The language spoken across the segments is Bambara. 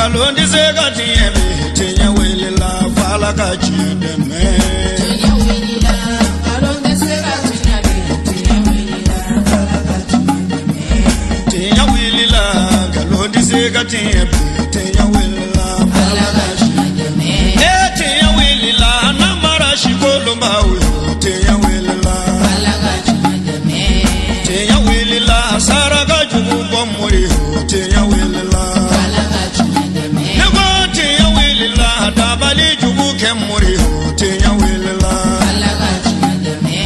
Nkalon tɛ se ka tiɲɛ bi, tiɲɛ wulila f'Ala ka tiɲɛ dɛmɛ. Tiɲɛ wulila, nkalon tɛ se ka tiɲɛ bi, tiɲɛ wulila f'Ala ka tiɲɛ dɛmɛ. Tiɲɛ wulila, nkalon tɛ se ka tiɲɛ bi, tiɲɛ wulila f'Ala ka tiɲɛ dɛmɛ. E tiɲɛ wulila, namara si kolonbaw yo, tiɲɛ wulila f'Ala ka tiɲɛ dɛmɛ. Tiɲɛ wulila, saraka jugu bɔ mori yo, tiɲɛ wulila f'Ala ka tiɲɛ dɛmɛ. Ne ko tiɲɛ wulila, dabali jugu kɛ mori yo, tiɲɛ wulila f'Ala ka tiɲɛ dɛmɛ.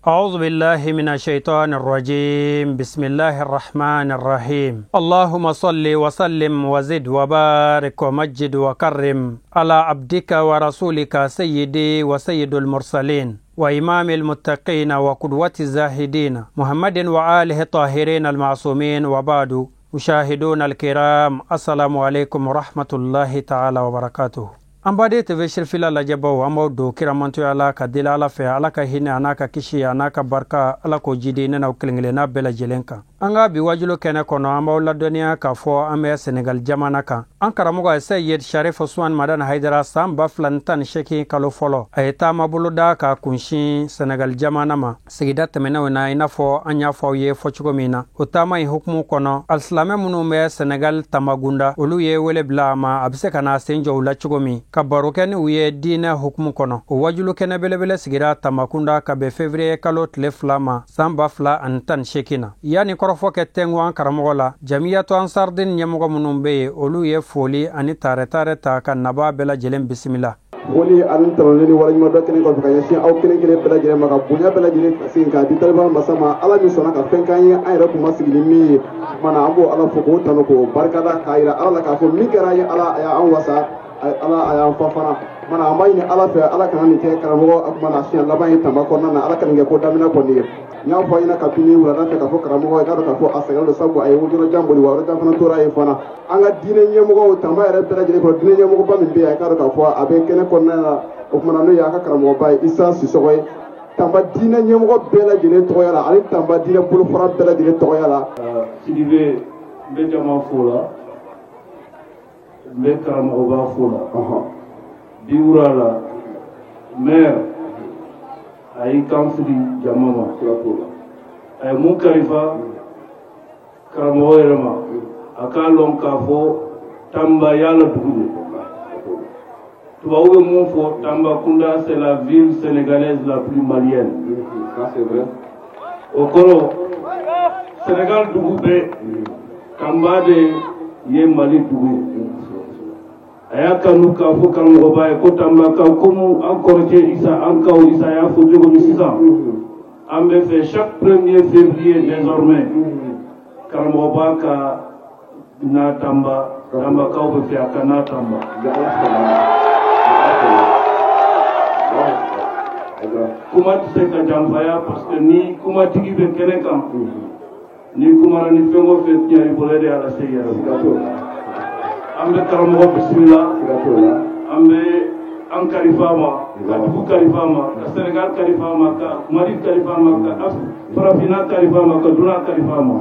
أعوذ بالله من الشيطان الرجيم. بسم الله الرحمن الرحيم. اللهم صل وسلم وزد وبارك ومجد وكرم على عبدك ورسولك سيدي وسيد المرسلين وإمام المتقين وقدوة الزاهدين محمد وآله الطاهرين المعصومين، وبعد. مشاهدون الكرام، السلام عليكم ورحمة الله تعالى وبركاته. An baden TV Sirifila lajɛbaw, an b'aw don kiramantoya la ka deli Ala fɛ, Ala ka hinɛ a n'a ka kisi a n'a ka barika, Ala k'o jidi ne n'aw kelen kelenna bɛɛ lajɛlen kan. An ka bi wajulo kɛnɛ kɔnɔ, an b'aw ladɔnniya k'a fɔ an bɛ Senegal jamana kan. An karamɔgɔ Seyid Sharif Usman Madani Hayidara, san 2018 kalo fɔlɔ, a ye taama boloda ka kunsin Senegal jamana ma. Sigida tɛmɛnenw na, i n'a fɔ an y'a fɔ aw ye fɔcogo min na, o taama in hukumu kɔnɔ, alisilamɛ minnu bɛ Senegal Tamagunda, olu ye wele bila a ma, a bɛ se ka na sen jɔ u la cogo min, ka baro kɛ ni u ye diinɛ hukumu kɔnɔ. O wajulu kɛnɛ belebele sigira Tambacounda ka bɛn février kalo tile 2 ma san 2018 na. Yanni kɔrɔfɔ kɛ tɛnku an karamɔgɔ la, Jamiyatu Ansardin ɲɛmɔgɔ minnu bɛ yen, olu ye foli ani taarɛ ta ka nabaa bɛɛ lajɛlen bisimila. Foli ani tanuni ni waleɲumandɔn kelen kɔfɛ ka ɲɛsin aw kelen kelen bɛɛ lajɛlen ma, ka bonya bɛɛ lajɛlen segin k'a di taliba masa ma, Ala min sɔnna ka fɛn k'an ye an yɛrɛ kun ma sigi ni min ye. Kumana an b'o Ala fo k'o tanu k'o barikada, k'a yira Ala la k'a fɔ min kɛra an ye, Ala a y'an wasa, Ala a y'an fa fana. Kumana an b'a ɲini Ala fɛ, Ala kana nin kɛ karamɔgɔ a kumana siɲɛ laban ye Tamba kɔnɔna na, Ala ka nin kɛ ko daminɛ kɔni ye. N y'a fɔ a ɲɛna kabini wulada fɛ k'a fɔ karamɔgɔ i k'a dɔn k'a fɔ a sɛgɛnnen don, sabu a ye yɔrɔ jan boli, wa yɔrɔ jan fana tora yen fana. An ka diinɛ ɲɛmɔgɔw Tamba yɛrɛ bɛɛ lajɛlen kɔnɔ, diinɛ ɲɛmɔgɔba min bɛ yen, a k'a dɔn k'a fɔ a bɛ kɛnɛ kɔnɔna na, o kumana n'o ye a ka karamɔgɔba ye Isa Sisɔgɔ ye. Tamba diinɛ ɲɛmɔgɔ bɛɛ lajɛlen tɔgɔya la, ani Tamba diinɛ bolofara bɛɛ lajɛlen tɔgɔya la. Sidibe, n bɛ jama fo la, n bɛ karamɔgɔba fo la. Bi wura la, maire a y'i kan fili jama ma, a ye mun kalifa karamɔgɔ yɛrɛ ma, a k'a lɔn k'a fɔ Tamba y'a la dugu de. Tubabu bɛ mun fɔ, Tambacounda c'est la ville sénégalaise la plus malienne. Ça c'est vrai. O kɔrɔ, Sénégal dugu bɛɛ, Tamba de ye Mali dugu ye. A y'a kanu k'a fɔ karamɔgɔba ye ko Tambakaw, komi an kɔrɔkɛ Isa, an kaw Isa y'a fɔ cogo min sisan, an bɛ fɛ chaque 1er février désormais karamɔgɔba ka na Tamba, Tambakaw bɛ fɛ a ka na Tamba. Kuma tɛ se ka janfaya, parce que ni kumatigi bɛ kɛnɛ kan, ni kumara ni fɛn o fɛn tiɲɛ i bolo, e de y'a lase i yɛrɛ ma. An bɛ karamɔgɔ bisimila, an bɛ an kalifa ma, ka dugu kalifa ma, ka Sénégal kalifa ma, ka Mali kalifa ma, ka Farafinna kalifa ma, ka dunan kalifa ma.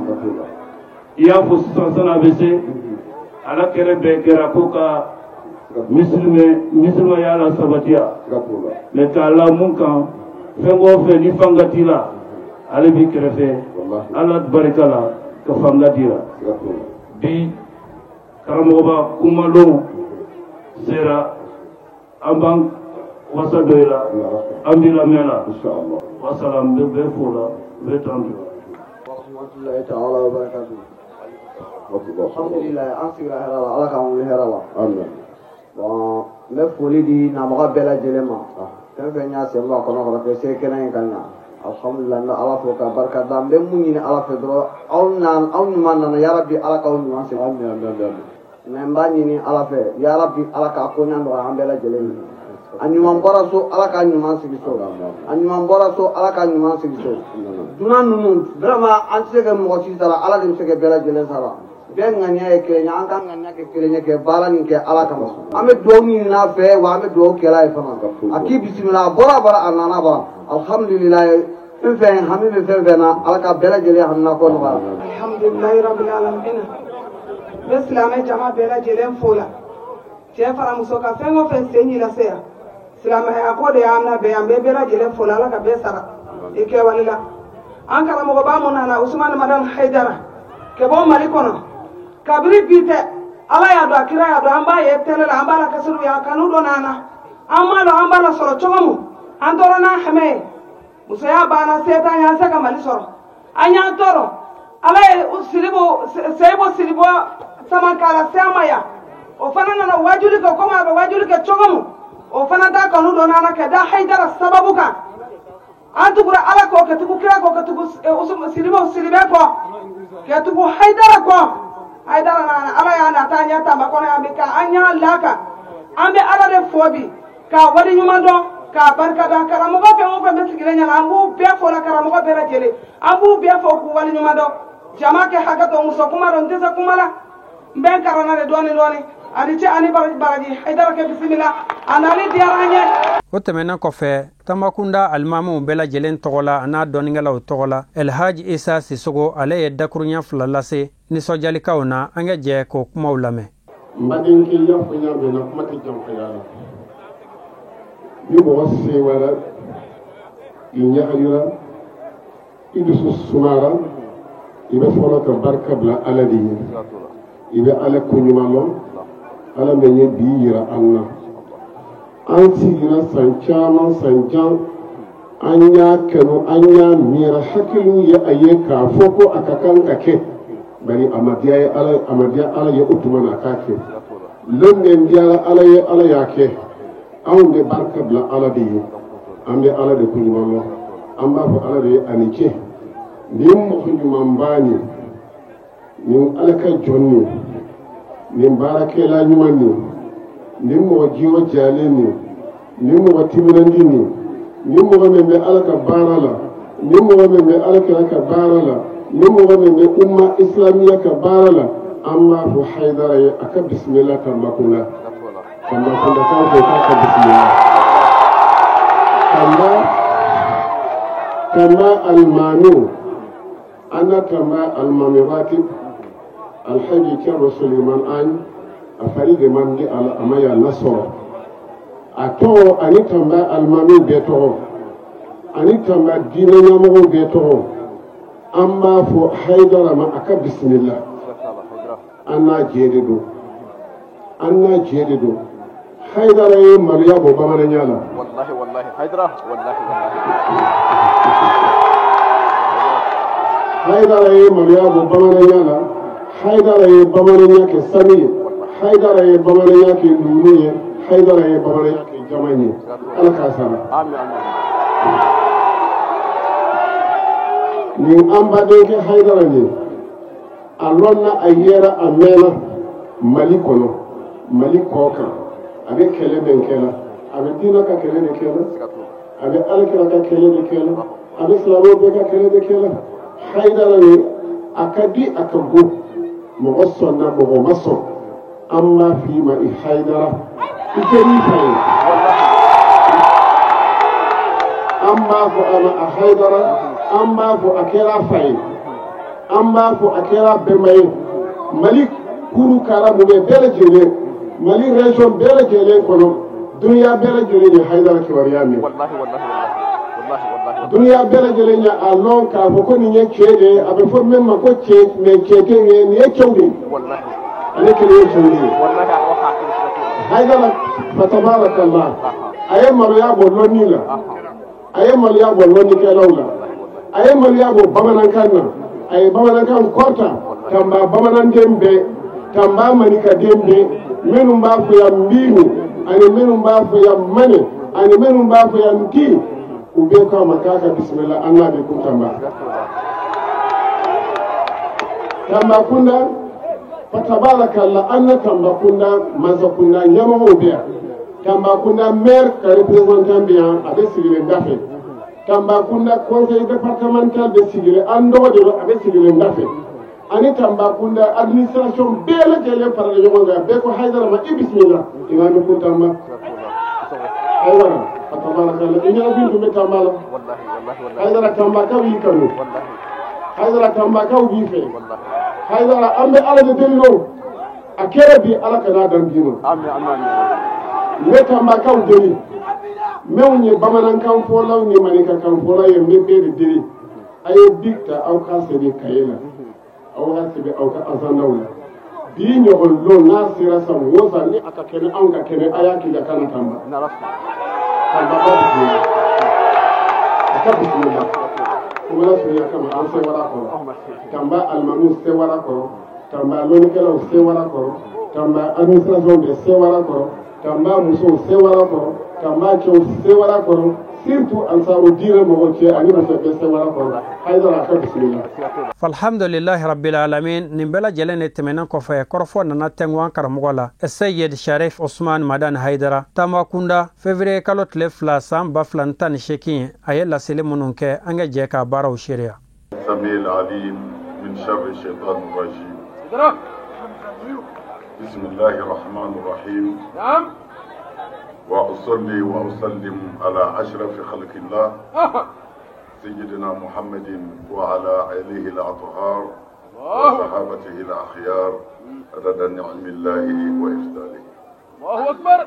I y'a fɔ sisan san'a bɛ se, ala kɛlɛ bɛɛ kɛra ko ka misilima la sabatiya, mais k'a la mun kan, fɛn o fɛn ni fanga t'i la, ale b'i kɛrɛfɛ, Ala barika la ka fanga d'i la. Bi karamɔgɔba kumalon sera, an b'an wasa dɔ i la, an b'i lamɛn la. Wasalam, n bɛ bɛɛ fo la, n bɛ tan to. Warahmatullahi ta'ala wa barakatuh. Alhamdulillah, an sigira hɛrɛ la, Ala k'an wuli hɛrɛ la. Bon, n bɛ foli di nabaga bɛɛ lajɛlen ma. Fɛn fɛn y'a sen bɔ a kɔnɔ kɔnɔ ka se kɛnɛ in kan yan. Alhamdulillah, n bɛ Ala fo ka barika da. N bɛ mun ɲini Ala fɛ dɔrɔn, aw na aw ɲuman nana, yarabi Ala k'aw ɲuman segin. Mais n b'a ɲini Ala fɛ, yarabi Ala k'a ko ɲɛ nɔgɔya an bɛɛ lajɛlen ye. A ɲuman bɔra so, Ala k'a ɲuman sigi so. A ɲuman bɔra so, Ala k'a ɲuman sigi so. Dunan ninnu vraiment an tɛ se ka mɔgɔ si sara, Ala de bɛ se ka bɛɛ lajɛlen sara. Bɛɛ ŋaniya ye kelen ye, an ka ŋaniya kɛ kelen ye, kɛ baara nin kɛ Ala kama. An bɛ dugawu ɲini a fɛ, wa an bɛ dugawu kɛla ye fana. A k'i bisimila, a bɔra bara, a nana bara. Alhamdulilayi, fɛn fɛn hami bɛ fɛn fɛn na, Ala ka bɛɛ lajɛlen hamina ko nɔgɔya. Alhamdulilayi rabbil alamin. N bɛ silamɛ jama bɛɛ lajɛlen fo la, cɛ fara muso kan, fɛn o fɛn sen y'i lase yan, silamɛya ko de y'an labɛn yan. N bɛ bɛɛ lajɛlen fo la, Ala ka bɛɛ sara i kɛwale la. An karamɔgɔba mun nana, Usumani Madani Hayidara, ka bɔ Mali kɔnɔ, kabiri bi tɛ, Ala y'a dɔn, a kira y'a dɔn, an b'a ye télé la, an b'a la kasiriw ye, a kanu dɔ n'an na, an m'a dɔn an b'a la sɔrɔ cogo min, an tɔɔrɔ n'a hɛmɛ ye. Musoya banna, se t'an ye, an se ka Mali sɔrɔ, an y'an tɔɔrɔ. Ala ye Siribo Seyibo Siribo sama k'a lase an ma yan, o fana nana wajuli kɛ komi a bɛ wajuli kɛ cogo min, o fana t'a kanu dɔ n'an na ka da Hayidara sababu kan. An tugura Ala kɔ, ka tugu kira kɔ, ka tugu Siribo Siribe kɔ, ka tugu Hayidara kɔ. Hayidara nana, Ala y'a nata an ɲɛ Tamba kɔnɔ yan bi, ka an ɲa laka. An bɛ Ala de fo bi k'a wale ɲuman dɔn, k'a barika da. Karamɔgɔ fɛn o fɛn bɛ sigilen ɲɛna, an b'u bɛɛ fo la, karamɔgɔ bɛɛ lajɛlen, an b'u bɛɛ fo k'u wale ɲuman dɔn. Jama kɛ hakɛ to, muso kuma dɔn, n tɛ se kuma la, n bɛ n karanna de dɔɔni dɔɔni. Ani ce ani baraji, Hayidara kɛ bisimila, a nali diyara an ye. O tɛmɛnen kɔfɛ, Tambacounda alimamuw bɛɛ lajɛlen tɔgɔ la, a n'a dɔnnikɛlaw tɔgɔ la, Elhaji Isa Sisogo, ale ye dakuruɲɛ 2 lase nisɔndiyalikaw na. An ka jɛ k'o kumaw lamɛn. N badenkɛ, i y'a fɔ n y'a mɛn na, kuma tɛ janfaya la. Ni mɔgɔ sewara, i ɲagalira, i dusu sumara, i bɛ fɔlɔ ka barika bila Ala de ye. I bɛ Ala koɲuman lɔn, Ala min ye bi yira an na. An sigira san caman, san jan, an y'a kanu, an y'a miira, hakiliw ye a ye k'a fɔ ko a ka kan ka kɛ, bari a ma diya Ala, a ma diya Ala ye o tuma na a k'a kɛ. Lon min diyara Ala ye, Ala y'a kɛ. Anw bɛ barika bila Ala de ye, an bɛ Ala de koɲuman lɔn, an b'a fɔ Ala de ye a ni ce. Nin mɔgɔ ɲumanba nin, nin Ala ka jɔn nin, nin baarakɛla ɲuman nin, nin mɔgɔ jiyɔrɔ jalen nin, nin mɔgɔ timinandi nin, nin mɔgɔ min bɛ Ala ka baara la, nin mɔgɔ min bɛ Ala kira ka baara la, nin mɔgɔ min bɛ umma islamiya ka baara la, an b'a fɔ Hayidara ye a ka bisimila Tambacounda. Tambacounda k'a fɔ k'a ka bisimila. Tamba alimamiw, an na Tamba alimami ratib Alhaji Thierno Suleiman Agne, a fari de man di a la, a ma yan lasɔrɔ. A tɔgɔ ani Tamba alimamiw bɛɛ tɔgɔ, ani Tamba diinɛ ɲɛmɔgɔw bɛɛ tɔgɔ, an b'a fɔ Hayidara ma a ka bisimila. An n'a jɛ de don, an n'a jɛ de don. Hayidara ye maloya bɔ bamananya la. Wallahi wallahi Hayidara, wallahi wallahi. Hayidara ye maloya bɔ bamananya la. Hayidara ye bamananya kɛ sanu ye, Hayidara ye bamananya kɛ lulu ye, Hayidara ye bamananya kɛ jama ye. Ala k'a sara. Nin an badenkɛ Hayidara nin, a lɔnna, a yera, a mɛnna Mali kɔnɔ, Mali kɔ kan. A bɛ kɛlɛ min kɛ la, a bɛ diinɛ ka kɛlɛ de kɛ la, a bɛ Alakira ka kɛlɛ de kɛ la, a bɛ silamɛw bɛɛ ka kɛlɛ de kɛ la. Hayidara nin, a ka di, a ka go, mɔgɔ sɔnna, mɔgɔ ma sɔn, an b'a f'i ma i Hayidara, i kɛr'i fa ye. An b'a fɔ a ma a Hayidara, an b'a fɔ a kɛra fa ye, an b'a fɔ a kɛra bɛnba ye. Mali kuru kara mun bɛ bɛɛ lajɛlen, Mali région bɛɛ lajɛlen kɔnɔ, duniya bɛɛ lajɛlen ye Hayidara kibaruya mɛn. Duniya bɛɛ lajɛlen ye a lɔn k'a fɔ ko nin ye cɛ de ye, a bɛ fɔ min ma ko cɛ, mɛ cɛ tɛ nin ye, nin ye cɛw de ye, ale kelen ye cɛw de ye. Hayidara fatabarakallah, a ye maloya bɔ lɔnni la, a ye maloya bɔ lɔnnikɛlaw la, a ye maloya bɔ bamanankan na, a ye bamanankan kɔrɔta. Tamba bamananden bɛɛ, Tamba manikaden bɛɛ, minnu b'a fɔ yan mbinu, ani minnu b'a fɔ yan mane, ani minnu b'a fɔ yan nti, u bɛɛ ko a ma k'a ka bisimila, an n'a bɛ kun Tamba. Tambacounda fatabarakallah, an na Tambacounda mansakunda ɲɛmɔgɔw bɛ yan. Tambacounda maire ka représentant bɛ yan, a bɛ sigilen da fɛ. Tambacounda conseil départemental bɛ sigilen, an dɔgɔ de don, a bɛ sigilen da fɛ. Ani Tambacounda administration bɛɛ lajɛlen farala ɲɔgɔn kan, bɛɛ ko Hayidara ma i bisimila, i b'a mɛn kun Tamba. Ayiwa fatabarakallah, i ɲɛnafin tun bɛ Tamba la. Hayidara, Tambakaw y'i kanu, Hayidara, Tambakaw b'i fɛ. Hayidara, an bɛ Ala de deli o. A kɛra bi, Ala kana dan bi ma. N bɛ Tanbakaw deli, minnu ye bamanankan fɔlaw ni maninkakan fɔlaw ye, n bɛ bɛɛ de deli, a ye bic ta, aw k'a sɛbɛn kaye la, aw k'a sɛbɛn aw ka agendaw la. Bi ɲɔgɔn lon n'a sera san o san, ni a ka kɛnɛ, anw ka kɛnɛ, a y'a k'i ka kana Tanba. Tanba ka bisimila, a ka bisimila. Kuma surunya kama, an sewara kɔrɔ, Tanba alimamiw sewara kɔrɔ, Tanba lɔnnikɛlaw sewara kɔrɔ, Tanba administration bɛɛ sewara kɔrɔ, Tanba musow sewara kɔrɔ, Tanba cɛw sewara kɔrɔ, surtout Ansaru diinɛ mɔgɔ cɛ ani muso bɛɛ sewara kɔrɔ. Hayidara, a ka bisimila. Alhamdulilahi rabbil alamin. Nin bɛɛ lajɛlen de tɛmɛnen kɔfɛ, kɔrɔfɔ nana tɛngu karamɔgɔ la, Seyid Sharif Osman Madan Haidara, Tamakunda, février kalo tile 2 san 2018, a ye laseli minnu kɛ, an ka jɛ k'a baaraw seereya. السميع العليم من شر الشيطان الرجيم. بسم الله الرحمن الرحيم. وأصلي وأسلم على أشرف خلق الله، سيدنا محمد، وعلى آله الأطهار وصحابته الأخيار عدد نعم الله وإفضاله. الله أكبر.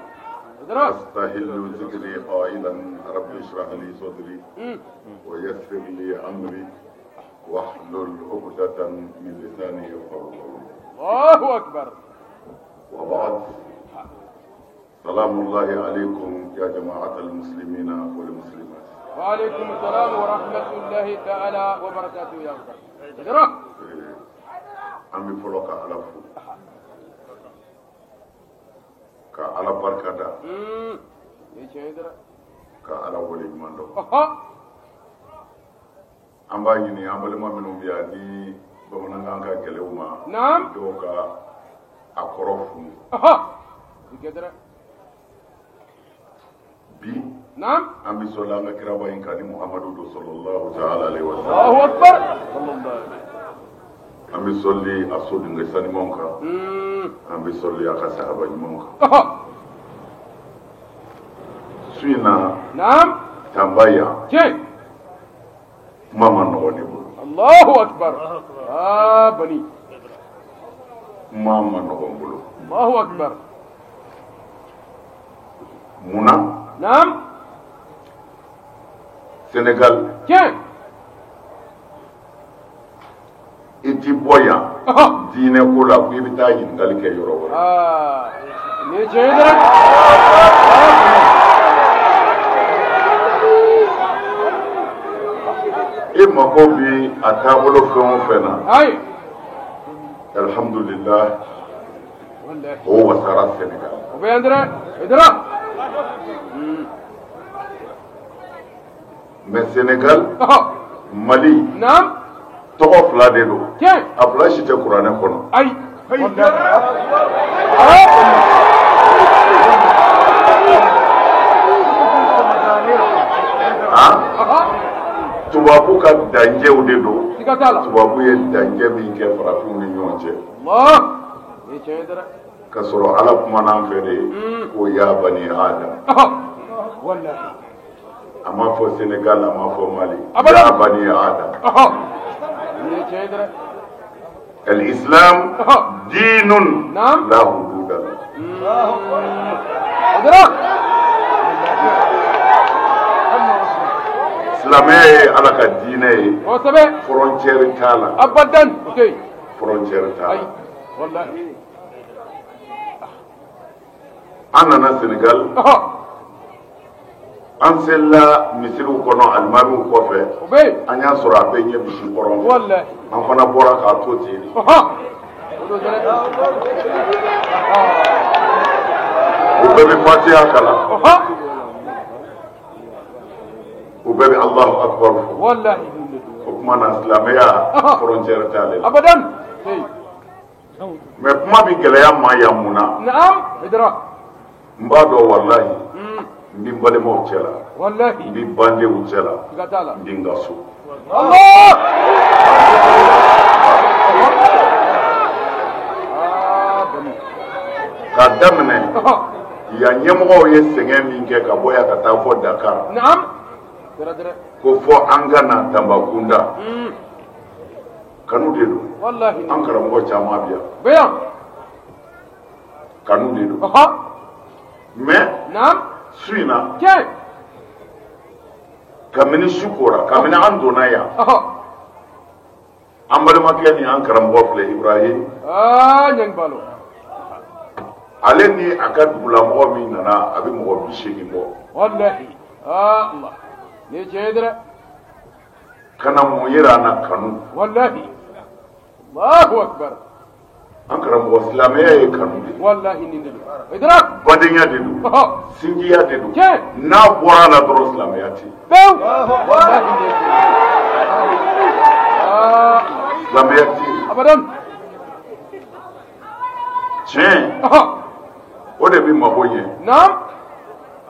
أستهل ذكري قائلا: رب اشرح لي صدري ويسر لي أمري واحلل عقدة من لساني يفقهوا قولي. الله أكبر. وبعد، سلام الله عليكم يا جماعة المسلمين والمسلمات. وعليكم السلام ورحمة الله تعالى وبركاته يا أكبر. An bɛ fɔlɔ ka Ala fo, ka Ala barika da, ka Ala waleɲuman dɔn. An b'a ɲini an balima minnu bɛ yan ni bamanankan ka gɛlɛn u ma, dɔw ka a kɔrɔ f'u ye. Bi an bɛ sɔli an ka kiraba in kan ni Muhamadu don, sallallahu ta'ala alaihi wa sallam. الله أكبر. An bɛ sɔli a sodenkɛ sanimanw kan, an bɛ sɔli a ka sahaba ɲumanw kan. Su in na, Tanba yan, kuma ma nɔgɔ ne bolo. الله أكبر. آه بني. Kuma ma nɔgɔ n bolo. الله أكبر. Mun na? Sénégal, i ti bɔ yan diinɛ ko la ko i bɛ taa ɲininkali kɛ yɔrɔ wɛrɛ. Nin ye tiɲɛ ye dɛ. I mako bi a taabolo fɛn o fɛn na, alhamdulillah, o wasara Sénégal. O bɛ yan dɛ. Haidara. Mais Sénégal, Mali, tɔgɔ fila de don, a fila si tɛ kuranɛ kɔnɔ. Ayi. Han, tubabu ka danjɛw de don. Tubabu ye danjɛ min kɛ farafinw ni ɲɔgɔn cɛ, ka sɔrɔ Ala kumana an fɛ de ko ya bani Adam. A ma fɔ Sénégal, a ma fɔ Mali, ya bani Adam. الإسلام دين لا حدود له. Silamɛya ye Ala ka diinɛ ye, frontière t'a la. Abadan. Frontière t'a la. An nana Sénégal, an selila misiriw kɔnɔ alimamiw kɔfɛ, an y'a sɔrɔ a bɛɛ ɲɛ bisi kɔrɔn fɛ, an fana bɔra k'a to ten de. U bɛɛ bɛ Fatiha kalan, u bɛɛ bɛ Alahu akbar fɔ. O tuma na, silamɛya frontière t'ale la. Mais kuma bɛ gɛlɛya ma yan, mun na? N b'a dɔn, walahi, n bɛ n balimaw cɛ la, n bɛ bandenw cɛ la, n bɛ n ka so. K'a daminɛ yan, ɲɛmɔgɔw ye sɛgɛn min kɛ ka bɔ yan ka taa fɔ Dakar, ko fɔ an ka na Tanbakunda, kanu de don. An karamɔgɔ caman bɛ yan. Kanu de don. Mais su in na, kabini su kora, kabini an donna yan, an balimakɛ ni an karamɔgɔ filɛ Ibrahim. Ale ni a ka dugulamɔgɔ min nana, a bɛ mɔgɔ 80 bɔ. Wallahi. Allah. Ni tiɲɛ ye dɛ. Ka na mun yira an na? Kanu. Wallahi. Allahu akbar. An karamɔgɔ, silamɛya ye kanu de ye. Wallahi nin de don. Idrak. Badenya de don. Sinjiya de don. N'a bɔra a la dɔrɔn, silamɛya tɛ yen. Pewu. Wallahi nin ye tiɲɛ ye. Silamɛya tɛ yen. Abadan. Tiɲɛ, o de bɛ mago ɲɛ. Naam.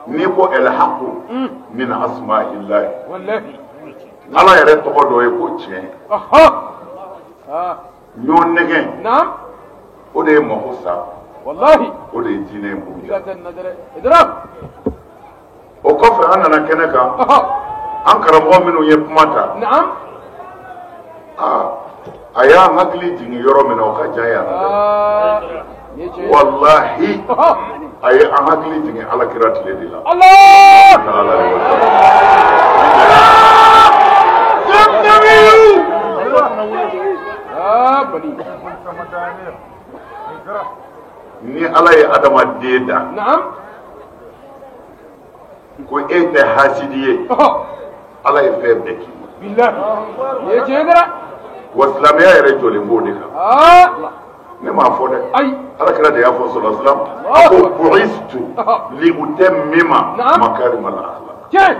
N'i ko alhaqu min asma'illahi. Wallahi. Ala yɛrɛ tɔgɔ dɔ ye ko tiɲɛ. Ɲɔgɔn nɛgɛn. Naam. O de ye mago sa. Wallahi. O de ye diinɛ buruja. Siga tɛ nin na dɛ. Idrak. O kɔfɛ, an nana kɛnɛ kan, an karamɔgɔ minnu ye kuma ta. Naam. Aa, a y'an hakili jigin yɔrɔ min na, o ka jan yan dɛ. Nin ye tiɲɛ ye. Wallahi, a ye an hakili jigin Ala kira tile de la. Allah. Ala. Bani. Ni Ala ye adamaden da, Naam. ko e tɛ hasidi ye, Ala ye fɛn bɛɛ k'i ye. Billahi. Nin ye tiɲɛ ye dɛ. Wa silamɛya yɛrɛ jɔlen b'o de kan. Ne m'a fɔ dɛ. Ayi. Ala kira de y'a fɔ sɔlɔ silam, a ko bu'istu li utammima makarima al akhlaq. Tiɲɛ.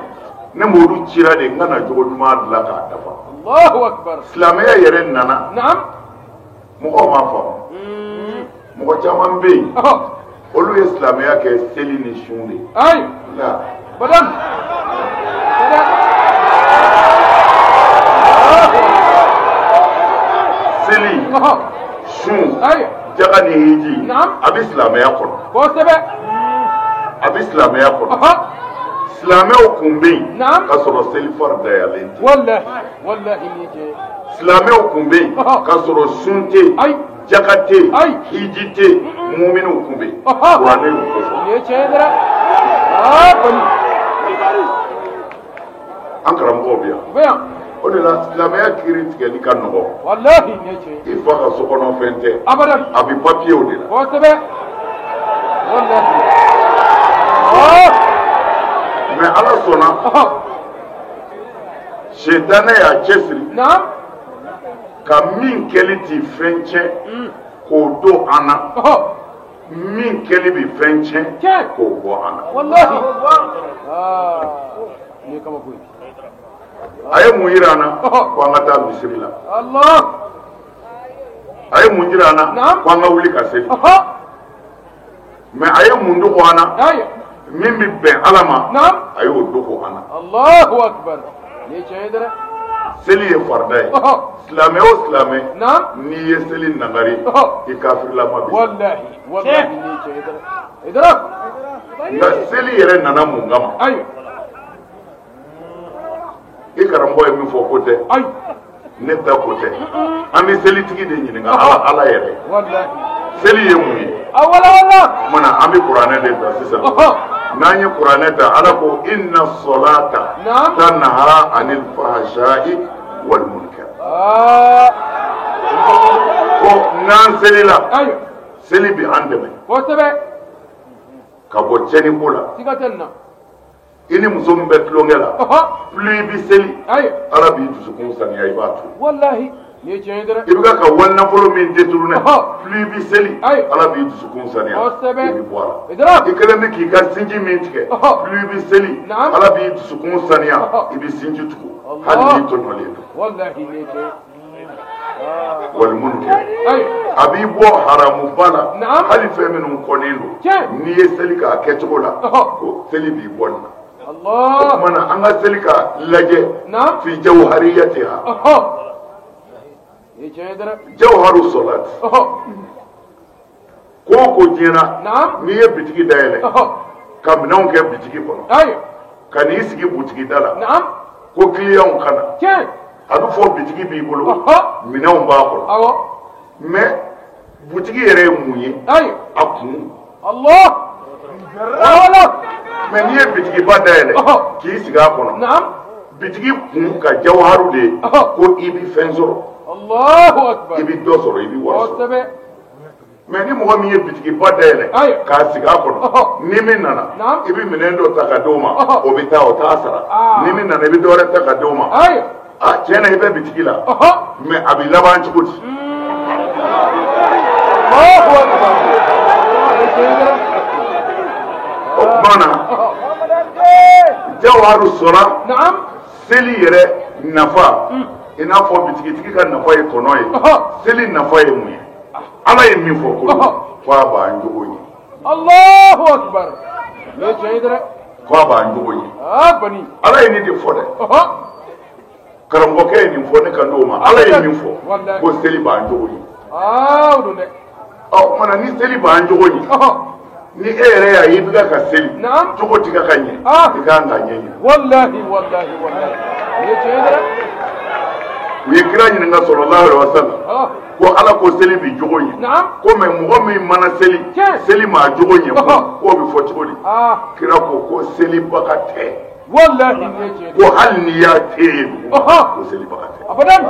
Ne m'olu cira de n ka na jogo ɲuman dilan k'a dafa. Allahu akbar. Silamɛya yɛrɛ nana. Naam. Mɔgɔw m'a faamu. Mɔgɔ caman bɛ yen, olu ye silamɛya kɛ seli ni sun de ye. Ayi. La. Badan. Seli, sun, Ayi. jaga ni hiji, Naam. a bɛ silamɛya kɔnɔ. Kosɛbɛ. A bɛ silamɛya kɔnɔ. Silamɛw kun bɛ yen Naam. k'a sɔrɔ seli faridayalen tɛ. Wallahi. Wallahi nin ye tiɲɛ ye. Silamɛw kun bɛ yen k'a sɔrɔ sun tɛ yen, Ayi. jaka tɛ yen, Ayi. hiji tɛ yen, muminiw kun bɛ yen. Kuranɛ y'o ko fɔ. Nin ye tiɲɛ ye dɛ. Bani. An karamɔgɔw bɛ yan. U bɛ yan. O de la silamɛya kiiri tigɛli ka nɔgɔ. Wallahi nin ye tiɲɛ ye. I fa ka so kɔnɔ fɛn tɛ. Abadan. A bɛ papiyew de la. Kosɛbɛ. Wallahi. Mais Ala sɔnna, sitanɛ y'a cɛsiri. Naam. Ka min kɛli ti fɛn tiɲɛ, k'o don an na. Min kɛli bɛ fɛn tiɲɛ, k'o bɔ an na. Wallahi. Nin ye kabako ye. A ye mun yira an na? Ko an ka taa misiri la. Allah. A ye mun yira an na? Ko an ka wuli ka seli. Mais a ye mun dogo an na? Min bɛ bɛn Ala ma, a y'o dogo an na. Allahu akbar. Nin ye tiɲɛ ye dɛ. Seli ye farida ye. Silamɛ o silamɛ, n'i ye seli nangari, i kafirilama bɛ. Wallahi. Wallahi nin ye tiɲɛ ye dɛ. Idrak. Nka seli yɛrɛ nana mun kama? Ayi. I karamɔgɔ ye min fɔ ko tɛ. Ayi. Ne ta ko tɛ. An bɛ selitigi de ɲininka, Ala yɛrɛ. Wallahi. Seli ye mun ye? A wala wala. Kumana an bɛ kuranɛ de ta sisan. N'an ye kuranɛ ta, Ala ko inna solata tanha anil fahsha'i wal munkar. Ko n'an selila, seli bɛ an dɛmɛ. Kosɛbɛ. Ka bɔ tiɲɛni ko la. Siga tɛ nin na. I ni muso min bɛ tulonkɛ la, plus i bɛ seli, Ala b'i dusukun saniya, i b'a to. Wallahi. Nin ye tiɲɛ ye dɛ. I bɛ ka wali nafolo min détourné, plus i bɛ seli, Ala b'i dusukun saniya, i bɛ bɔ a la. I kɛlen bɛ k'i ka sinji min tigɛ, plus i bɛ seli, Ala b'i dusukun saniya, i bɛ sinji tugu hali n'i tɔɲɔlen don. Wallahi nin ye tiɲɛ ye. Wali munkar, a b'i bɔ haramuba la, hali fɛn minnu kɔnnen don, n'i ye seli k'a kɛcogo la, ko seli b'i bɔ nin na. O tuma na, an ka seli ka lajɛ fi jawhariyatiha, Nin ye tiɲɛ ye dɛ. jawharu solat. Ko o ko diɲɛ na, n'i ye bitigi dayɛlɛ ka minɛnw kɛ bitigi kɔnɔ, ka n'i sigi butigi da la ko kiliyanw ka na, a bɛ fɔ bitigi b'i bolo, minɛnw b'a kɔnɔ. Mais butigi yɛrɛ ye mun ye? A kun Allah. Mais n'i ye bitigiba dayɛlɛ k'i sigi a kɔnɔ, bitigi kun ka jawharu de ye ko i bɛ fɛn sɔrɔ. Allahu akbar. I bɛ dɔ sɔrɔ, i bɛ wari sɔrɔ. Mais ni mɔgɔ min ye bitigiba dayɛlɛ k'a sigi a kɔnɔ, ni min nana i bɛ minɛn dɔ ta ka d'o ma, o bɛ taa o t'a sara. Ni min nana i bɛ dɔ wɛrɛ ta ka d'o ma. Ah, tiɲɛ na i bɛ bitigi la, mais a bɛ laban cogo di? O tuma na jawharu sɔnna seli yɛrɛ nafa, i n'a fɔ bitigitigi ka nafa ye tɔnɔ ye, seli nafa ye mun ye? Ala ye min fɔ ko f'a b'an jogo ɲɛ. Allahu akbar. Ne tiɲɛ ye dɛ. F'a b'an jogo ɲɛ. Ala ye nin de fɔ dɛ. Karamɔgɔkɛ ye nin fɔ ne kan d'o ma. Ala ye min fɔ ko seli b'an jogo ɲɛ. O don dɛ. Ɔ o tuma na ni seli b'an jogo ɲɛ, ni e yɛrɛ y'a ye i bɛ ka seli cogo ti ka ɲɛ, i kan k'a ɲɛɲini. Walahi walahi walahi. Ne tiɲɛ ye dɛ. U ye kira ɲininka sallallahu alaihi wasallam ko Ala ko seli bi jogo ɲɛ, ko mais mɔgɔ min mana seli, seli maa jogo ɲɛ, k'o bɛ fɔ cogo di? Kira ko selibaga tɛ. Walahi ne tiɲɛ. Ko hali n'i y'a te ye duguma, ko selibaga tɛ. Abadan.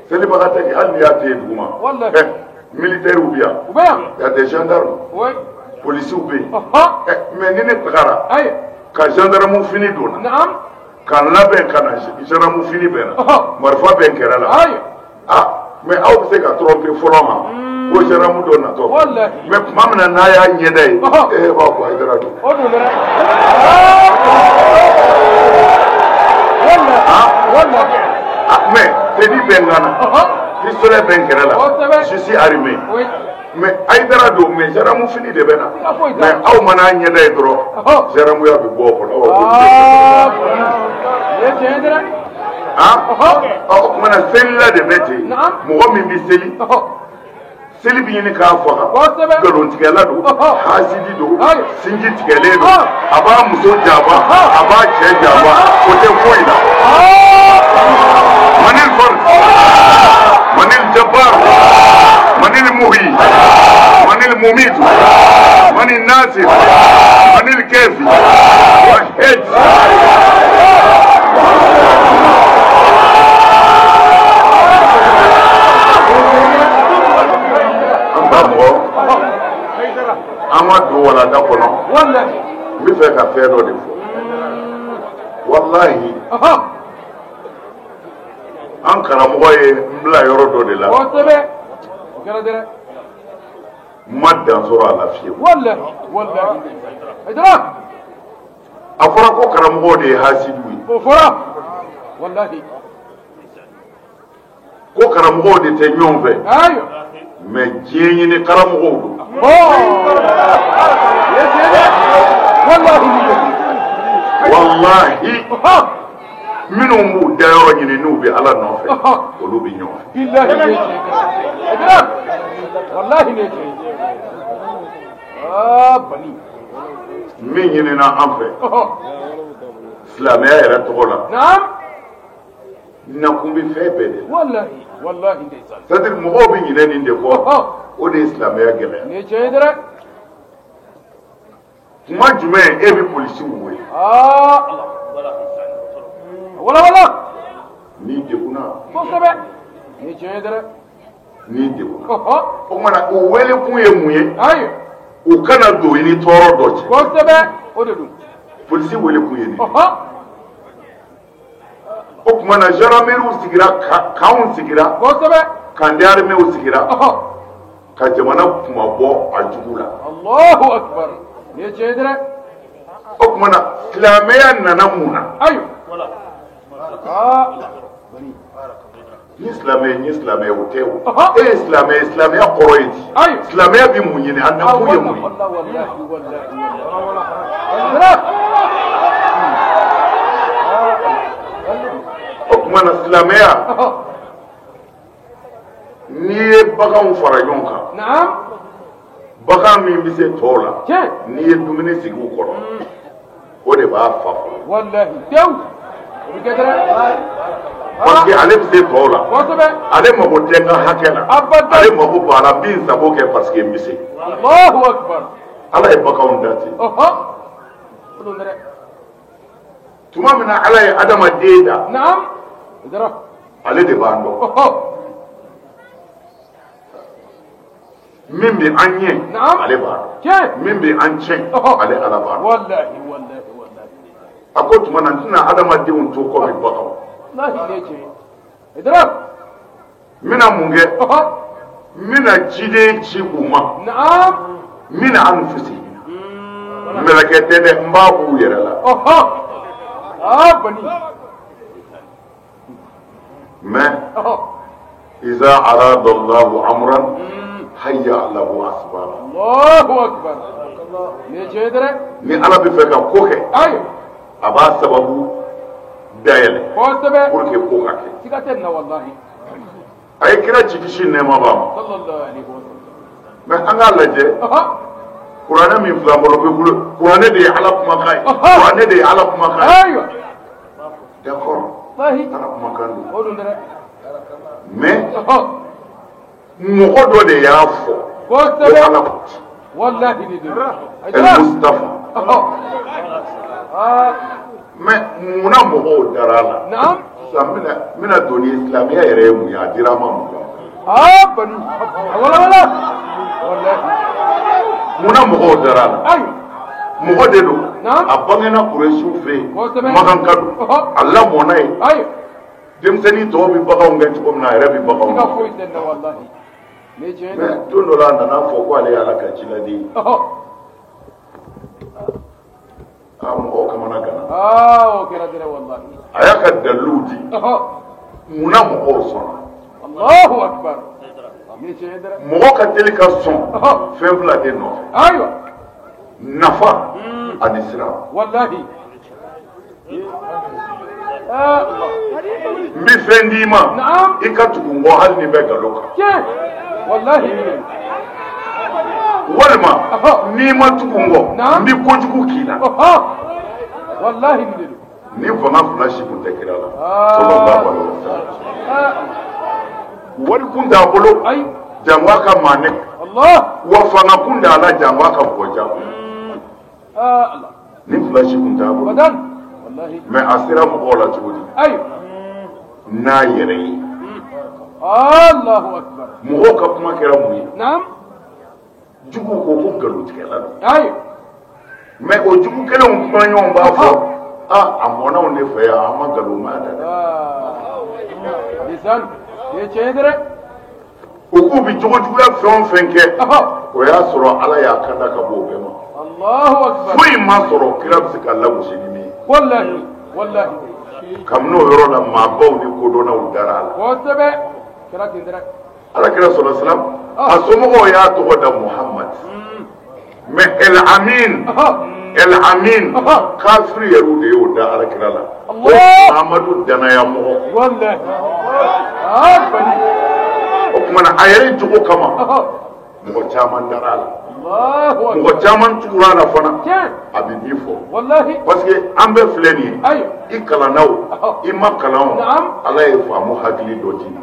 Selibaga tɛ kɛ hali n'i y'a te ye duguma. Militaires bɛ yan. U bɛ yan. Y a des gendarmes. Policiers bɛ yen. Mais ni ne tagara ka gendarme fini don na. Ka labɛn ka na gendarme fini bɛ na, marifa bɛ n kɛrɛ la. Ah, mais aw bɛ se ka tromper fɔlɔ ma ko gendarme dɔ natɔ. Mais tuma min na n'a y'a ɲɛda ye, e b'a fɔ Hayidara don. O don dɛ. Mais tenue bɛ n kan na, pistolet bɛ n kɛrɛ la, je suis armé. Mais Hayidara don, mais gendarme fini de bɛ na. Mais aw mana ɲɛda ye dɔrɔn, gendarmeya bɛ bɔ o kɔnɔ. O tuma na selila de bɛ ten. Mɔgɔ min bɛ seli, seli bɛ ɲini k'a faga, nkalontigɛla don, hasidi don, sinji tigɛlen don, a b'a muso janfa, a b'a cɛ janfa, o tɛ foyi la. Manil fard, manil jabbar, manil muhi, manil mumit, manil nasir, manil kafi, wahid. An ba mɔgɔ, an ma don walanda kɔnɔ. N bɛ fɛ ka fɛn dɔ de fɔ. Walahi, an karamɔgɔ ye n bila yɔrɔ dɔ de la. N ma dan sɔrɔ a la fiyewu. A fɔra ko karamɔgɔw de ye hasidiw ye. Ko karamɔgɔw de tɛ ɲɔgɔn fɛ. Mais diɲɛ ɲini karamɔgɔw don. Walahi, minnu b'u dayɔrɔ ɲini n'u bɛ Ala nɔfɛ, olu bɛ ɲɔgɔn fɛ. Min ɲinina an fɛ silamɛya yɛrɛ tɔgɔ la, nakun bɛ fɛn bɛɛ de la. C'est-à-dire mɔgɔw bɛ ɲinɛ nin de kɔ, o de ye silamɛya gɛlɛya. Tuma jumɛn e bɛ polisiw wele? N'i degunna. N'i degunna. O tuma na o wele kun ye mun ye? U kana don i ni tɔɔrɔ dɔ cɛ. Polisi wele kun ye nin ye. O tuma na gendarmerie sigira, kanw sigira, camp d'armée sigira, ka jamana kuma bɔ a jugu la. Allahu akbar. Nin ye tiɲɛ ye dɛ. O tuma na silamɛya nana mun na? Ni silamɛ ni silamɛ o tɛ o. E ye silamɛ ye, silamɛya kɔrɔ ye di? Silamɛya bɛ mun ɲini? A nakun ye mun ye? O tuma na silamɛya, n'i ye baganw fara ɲɔgɔn kan, bagan min bɛ se tɔw la, n'i ye dumuni sigi u kɔrɔ, o de b'a fa fɔlɔ. Parce que ale bɛ se tɔw la. Ale mago tɛ n ka hakɛ la. Ale mago b'a la n bɛ n sago kɛ parce que n bɛ se. Ala ye baganw da ten. Tuma min na Ala ye adamaden da. Ale de b'an dɔn. Min bɛ an ɲɛ, ale b'a dɔn. Min bɛ an tiɲɛ, ale Ala b'a dɔn. A ko tuma na n tɛna adamadenw to komi baganw. N bɛna mun kɛ? N bɛna ciden ci u ma. N bɛna anfusihim. Mɛlɛkɛ tɛ dɛ, n b'a b'u yɛrɛ la. Mais iza arada Allahu amran hayya lahu asbaba. Ni Ala bɛ fɛ ka ko kɛ, a b'a sababu dayɛlɛ pour que ko ka kɛ. A ye kira ci kisi nɛɛma b'a ma. Mais an k'a lajɛ, kuranɛ min filɛ an bolo, kuranɛ de ye Ala kumakan ye. Kuranɛ de ye Ala kumakan ye. D'accord, Ala kumakan don. Mais mɔgɔ dɔ de y'a fɔ ko Ala ko ci. El Mustafa. Mais munna mɔgɔw dara a la? Sisan n bɛna don ni silamɛya yɛrɛ ye mun ye, a dira an ma mun kama? Munna mɔgɔw dara a la? Mɔgɔ de don, a bangena Kuresiw fɛ yen, Makanka don, a lamɔna yen. Denmisɛnnin tɔw bɛ baganw gɛn cogo min na, a yɛrɛ bɛ baganw gɛn. Mais don dɔ la a nana fɔ ko ale ye Ala ka ciladen ye. Aa, mɔgɔw kamana ganna. A y'a ka daliluw di. Munna mɔgɔw sɔnna? Mɔgɔ ka teli ka sɔn fɛn fila de nɔfɛ. Nafa ani siran. N bɛ fɛn d'i ma, i ka tugu n kɔ hali ni bɛ nkalon kan. Walima n'i ma tugu n kɔ, n bɛ kojugu k'i la. Ni fanga fila si kun tɛ kira la. Sallallahu alaihi wasallam. Wari kun t'a bolo, jango a ka maa nɛgɛ. Wa fanga kun t'a la, jango a ka mɔgɔ jagoya. Ni fila si kun t'a bolo. Mais a sera mɔgɔw la cogo di? N'a yɛrɛ ye. Mɔgɔw ka kuma kɛra mun ye? Juguw ko ko nkalontigɛla don. Mais o jugu kelenw kuma ɲɔgɔn b'a fɔ, a mɔnnaw de fɛ yan, an ma nkalon maa da dɛ. U k'u bɛ jogojuguya fɛn o fɛn kɛ, o y'a sɔrɔ Ala y'a kanda ka bɔ o bɛɛ ma. Foyi ma sɔrɔ kira bɛ se ka lagosi ni min ye. Kabini o yɔrɔ la, maabaw ni kodɔnnaw dara a la. Ala kira sɔrɔ salam, a somɔgɔw y'a tɔgɔ da Muhammad. Mais El Amin, El Amin, kafiri yɛrɛw de y'o da Ala kira la. O Muhammadu danaya mɔgɔ. O tuma na a yɛrɛ jogo kama, mɔgɔ caman dara a la. Mɔgɔ caman tugura a la fana, a bɛ min fɔ. Parce que an bɛɛ filɛ nin ye, i kalanna o, i ma kalan o, Ala ye faamu hakili dɔ d'i ma.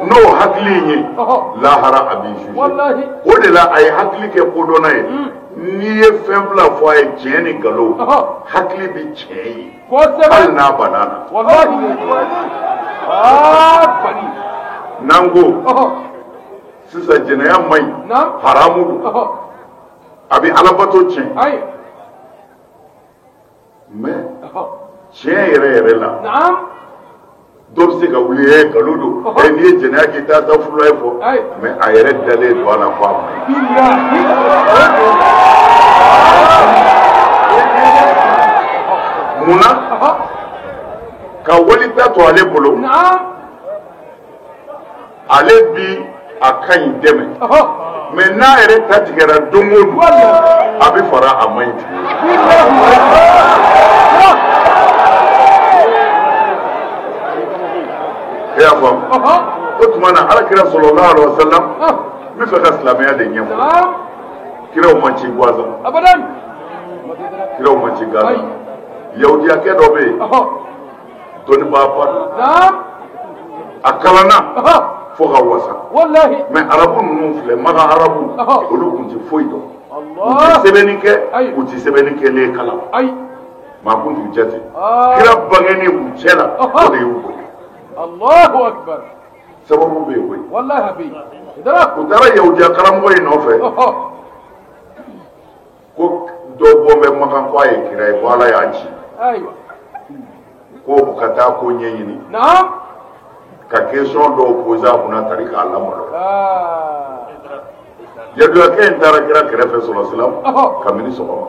N'o hakili in ye, lahara a b'i juger. O de la a ye hakili kɛ kodɔnna ye. N'i ye fɛn fila fɔ a ye, tiɲɛ ni nkalon, hakili bɛ tiɲɛ ye. Hali n'a banna na. N'an ko sisan jɛnɛya man ɲi, haramu don, a bɛ alabato tiɲɛ. Mais tiɲɛ yɛrɛ yɛrɛ la, dɔ bɛ se ka wuli, nkalon don, n'i ye jɛnɛya k'i t'a ta furu la ye fɔ, mais a yɛrɛ dalen don a la ko a man ɲi. Munna ka walita to ale bolo, ale bi a ka ɲi dɛmɛ, mais n'a yɛrɛ ta tigɛra don o don, a bɛ fara a man ɲi tuguni. E y'a faamu? O tuma na Ala kira sallallahu alaihi wasallam, n bɛ fɛ ka silamɛya de ɲɛfɔ. Kiraw ma ci gansan. Kiraw ma ci gansan. Yahudiyakɛ dɔ bɛ yen, Dɔnnibaaba don. A kalanna fo ka wasa. Mais arabu ninnu filɛ, Makan arabu, olu tun tɛ foyi dɔn. U tɛ sɛbɛnni kɛ, u tɛ sɛbɛnni kɛlen kalan. Maa kun t'u jate. Kira bangeni u cɛ la, o de y'u bonya. Sababu bɛ yen koyi. U taara yahudiya karamɔgɔ in nɔfɛ. Ko dɔ bɔ bɛ Makan ko a ye kira ye, ko Ala y'a ci. Ko u ka taa ko ɲɛɲini. Ka question dɔw posé a kunna tari k'a lamalo. Yaduyakɛ in taara kira kɛrɛfɛ sɔrɔ silam kabini sɔgɔma.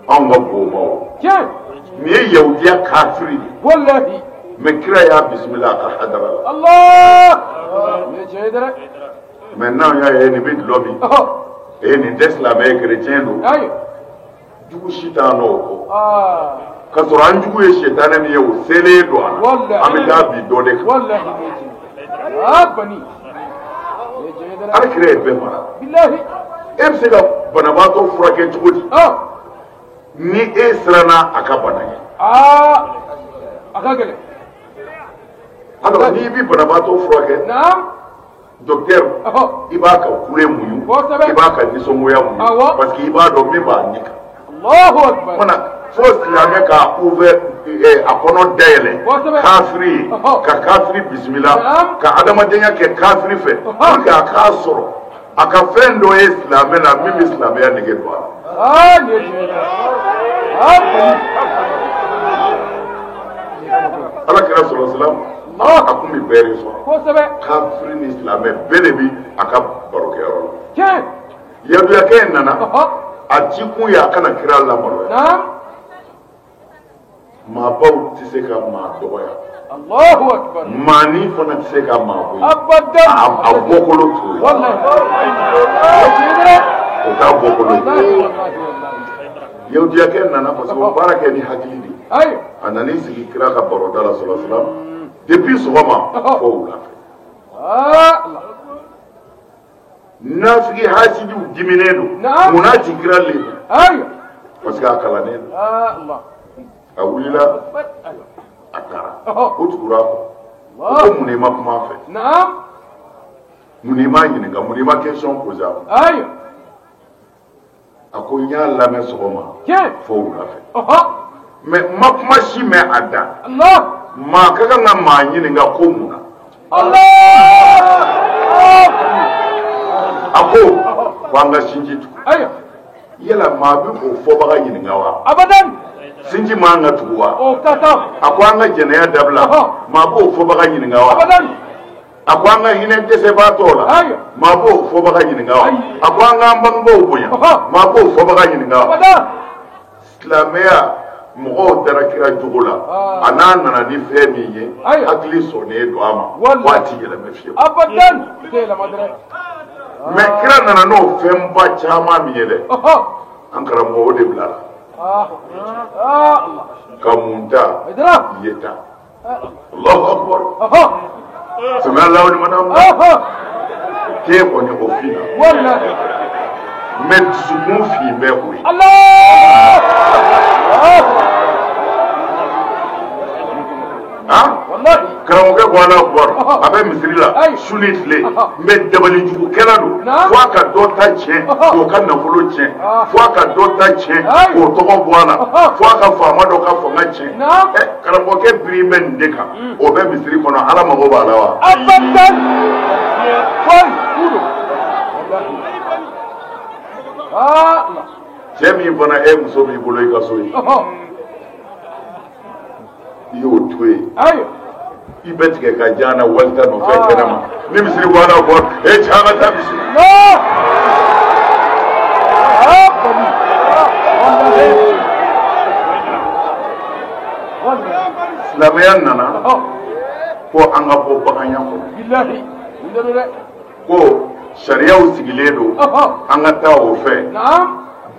Anw ka bobaw. Nin ye yahudiya kafiri de. Mais kira y'a bisimila a ka hadara la. Mais n'anw y'a ye nin bɛ dulɔ min. Nin tɛ silamɛ ye, chrétien don. Jugu si t'an n'o kɔ. K'a sɔrɔ an jugu ye sitanɛ min ye, o selen don a la. An bɛ taa bi dɔ de kan. Ala kira ye bɛɛ mara. E bɛ se ka banabaatɔ furakɛ cogo di? Ni e siranna a ka bana ɲɛ. A ka gɛlɛn. Alors n'i bɛ banabaatɔ furakɛ. Docteur, i b'a ka kule muɲu, i b'a ka nisɔngoya muɲu, parce que i b'a dɔn min b'a ɲɛ kan. Mana fo silamɛ ka ouvert a kɔnɔ dayɛlɛ kafiri ye, ka kafiri bisimila, ka adamadenya kɛ kafiri fɛ, pour que a k'a sɔrɔ a ka fɛn dɔ ye silamɛ la min bɛ silamɛya nege don a la. Ala kira sɔrɔ silam a kun bɛ bɛɛ de sɔrɔ. Kafiri ni silamɛ bɛɛ de bi a ka barokɛyɔrɔ la. Yaduyakɛ in nana, a ci kun ye a kana kira lamaloya. Maabaw tɛ se ka maa dɔgɔya. Maanin fana tɛ se ka maa bonya. A bɔkolo t'o ye. O t'a bɔkolo ye. Yahudiyakɛ nana parce que o baara kɛ ni hakili de ye. A nan'i sigi kira ka baroda la sɔrɔ silam depuis sɔgɔma fo wula fɛ. Nafigi hasidiw diminen don. Munna ti kira le? Parce que a kalannen don. A wulila a taara. O tugura a kɔ. O ko mun i ma kuma a fɛ? Mun i m'a ɲininka? Mun i ma question posé a kun? A ko n y'a lamɛn sɔgɔma fo wula fɛ. Mais n ma kuma si mɛn a da. Maa ka kan ka maa ɲininka ko mun na? A ko ko an ka sinji tugu. Yala maa bɛ o fɔbaga ɲininka wa? Sinji man ka tugu wa? A ko an ka jɛnɛya dabila. Maa b'o fɔbaga ɲininka wa? A ko an ka hinɛ dɛsɛbaatɔ la. Maa b'o fɔbaga ɲininka wa? A ko an k'an bangebaaw bonya. Maa b'o fɔbaga ɲininka wa? Silamɛya mɔgɔw dara kira jogo la, a n'a nana ni fɛn min ye, hakili sɔnnen don a ma, waati yɛlɛmɛ fiyewu. Mais kira nana n'o fɛnba caman min ye dɛ, an karamɔgɔ o de bila la. Ka mun ta, ye ta. Allahu akbar. Sami Allahu liman hamida. K'e kɔni o finna. Mais dusukun fin bɛ o ye. Karamɔgɔkɛ ko Ala akbar, a bɛ misiri la su ni tile, mais dabalijugukɛla don, fo a ka dɔ ta tiɲɛ k'o ka nafolo tiɲɛ, fo a ka dɔ ta tiɲɛ k'o tɔgɔ bɔ a la, fo a ka faama dɔ ka fanga tiɲɛ. Karamɔgɔkɛ biri bɛ nin de kan, o bɛ misiri kɔnɔ, Ala mago b'a la wa? Cɛ min fana e muso b'i bolo i ka so ye, i y'o to yen, i bɛ tigɛ ka jan na walita nɔfɛ kɛnɛ ma, ni misiri ko Ala akbar, e cɛ an ka taa misiri. Silamɛya nana ko an ka bɔ baganya kɔnɔ, ko sariyaw sigilen don, an ka taa o fɛ,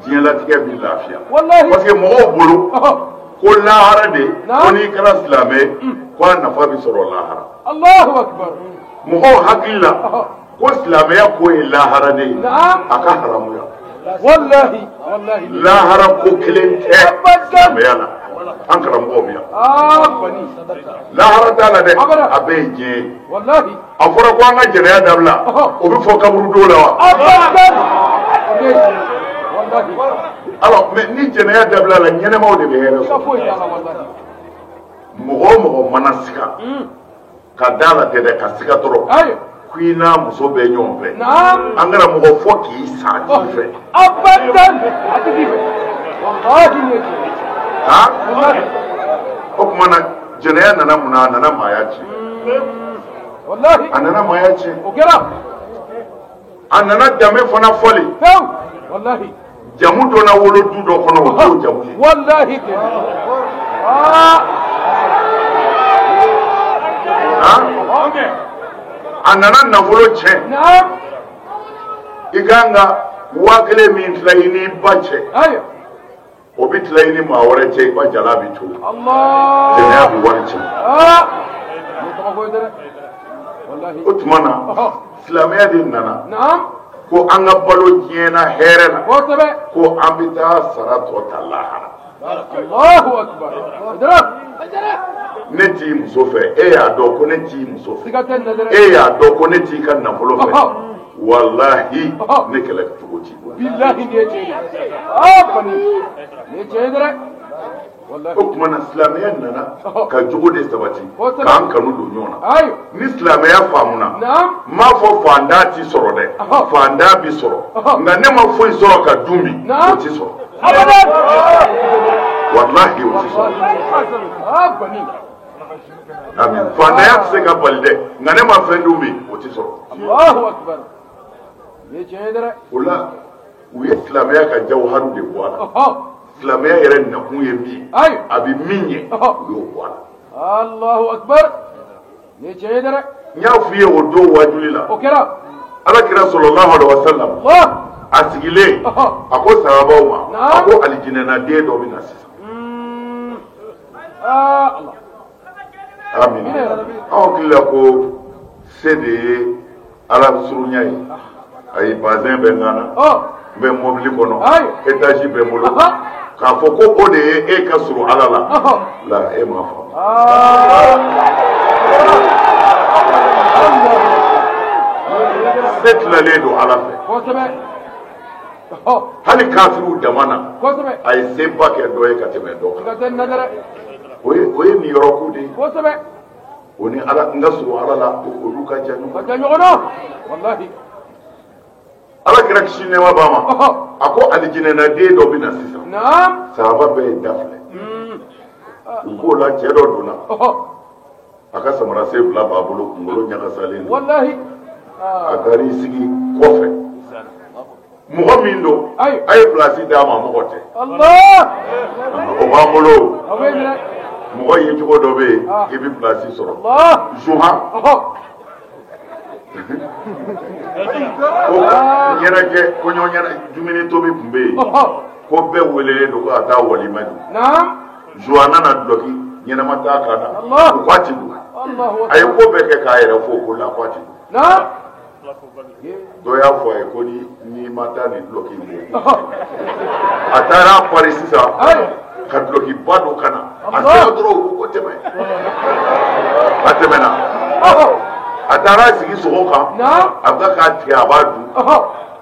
diɲɛlatigɛ bɛ lafiya. Parce que mɔgɔw bolo ko lahara de, ko n'i kɛra silamɛ ko a nafa bɛ sɔrɔ lahara. Mɔgɔw hakili la ko silamɛya ko ye lahara de ye, a ka haramuya. Lahara ko kelen tɛ silamɛya la. An karamɔgɔw bɛ yan. Lahara t'a la dɛ, a bɛɛ ye diɲɛ ye. A fɔra ko an ka jɛnɛya dabila, o bɛ fɔ kaburudo la wa? Alors, mais ni jɛnɛya dabila la, ɲɛnɛmaw de bɛ hɛrɛ sɔrɔ. Mɔgɔ o mɔgɔ mana siga, ka da la tɛ dɛ, ka siga dɔrɔn. Ko i n'a muso bɛ ɲɔgɔn fɛ. An karamɔgɔ fɔ k'i sa a t'i fɛ. O tuma na jɛnɛya nana mun na? A nana maaya tiɲɛ. A nana maaya tiɲɛ. A nana danbe fana fɔli. Jamu dɔ na wolo du dɔ kɔnɔ, o t'o jamu ye. A nana nafolo tiɲɛ. I kan ka 1000 min tila i n'i ba cɛ, o bɛ tila i ni maa wɛrɛ cɛ, i ba jala bɛ to. Jɛnɛya bɛ wari tiɲɛ. O tuma na silamɛya de nana ko an ka balo diɲɛ na hɛrɛ la, ko an bɛ taa sara tɔ ta lahara. Ne t'i muso fɛ, e y'a dɔn ko ne t'i muso fɛ, e y'a dɔn ko ne t'i ka nafolo fɛ, walahi ne kɛlɛ cogo t'i bolo. O tuma na silamɛya nana ka jogo de sabati, k'an kanu don ɲɔgɔn na. Ni silamɛya faamuna, n m'a fɔ fantan ti sɔrɔ dɛ, fantan bi sɔrɔ, nka ne ma foyi sɔrɔ ka dun bi, o ti sɔrɔ. Walahi o ti sɔrɔ. Amin. Fantanya tɛ se ka bali dɛ, nka ne ma fɛn dun bi, o ti sɔrɔ. O la u ye silamɛya ka jawharu de bɔ a la. Silamɛya yɛrɛ nakun ye min ye, a bɛ min ɲɛ, u y'o bɔ a la. Allahu akbar. N y'a f'i ye o don wajuli la. Ala kira sallallahu alaihi wa sallam, a sigilen, a ko sahabaw ma, a ko alijinɛnaden dɔ bɛ na sisan. Amin. Aw hakili la ko se de ye ala surunya ye. Ayi, bazɛn bɛ n kan na, n bɛ mɔbili kɔnɔ, étage bɛ n bolo. K'a fɔ ko o de ye e ka surun ala la, la e m'a faamu. Se tilalen don ala fɛ. Hali kafiriw dama na, a ye seba kɛ dɔ ye ka tɛmɛ dɔ kan. O ye niyɔrɔ ko de ye. O ni ala n ka surun ala la, olu ka jan ɲɔgɔn na. Ala kira kisi nɛɛma b'a ma, a ko alijinɛnaden dɔ bɛ na sisan. Sahaba bɛɛ ye da filɛ. U k'o la cɛ dɔ donna, a ka samarasen fila b'a bolo, kunkolo ɲagasalen don. A taara i sigi kɔfɛ. Mɔgɔ min don, a ye pilasi d'a ma, mɔgɔ tɛ. O b'an bolo. Mɔgɔ ye cogo dɔ bɛ yen, i bɛ pilasi sɔrɔ. Zuha. Ko ɲɛnajɛ, kɔɲɔ ɲɛnajɛ, dumuni tobi tun bɛ yen, ko bɛɛ welelen don ko ka taa walima dun. Zuwa nana dulɔki ɲɛnama t'a kan na, u ko a ti don. A ye ko bɛɛ kɛ k'a yɛrɛ fo o ko la, ko a ti don. Dɔ y'a fɔ a ye ko n'i ma taa nin dulɔki in bɔ. A taara a pari sisan ka dulɔkiba don ka na. A sera dɔrɔn u ko tɛmɛ. A tɛmɛna. A taara a sigi sogo kan, a bɛ k'a tigɛ, a b'a dun.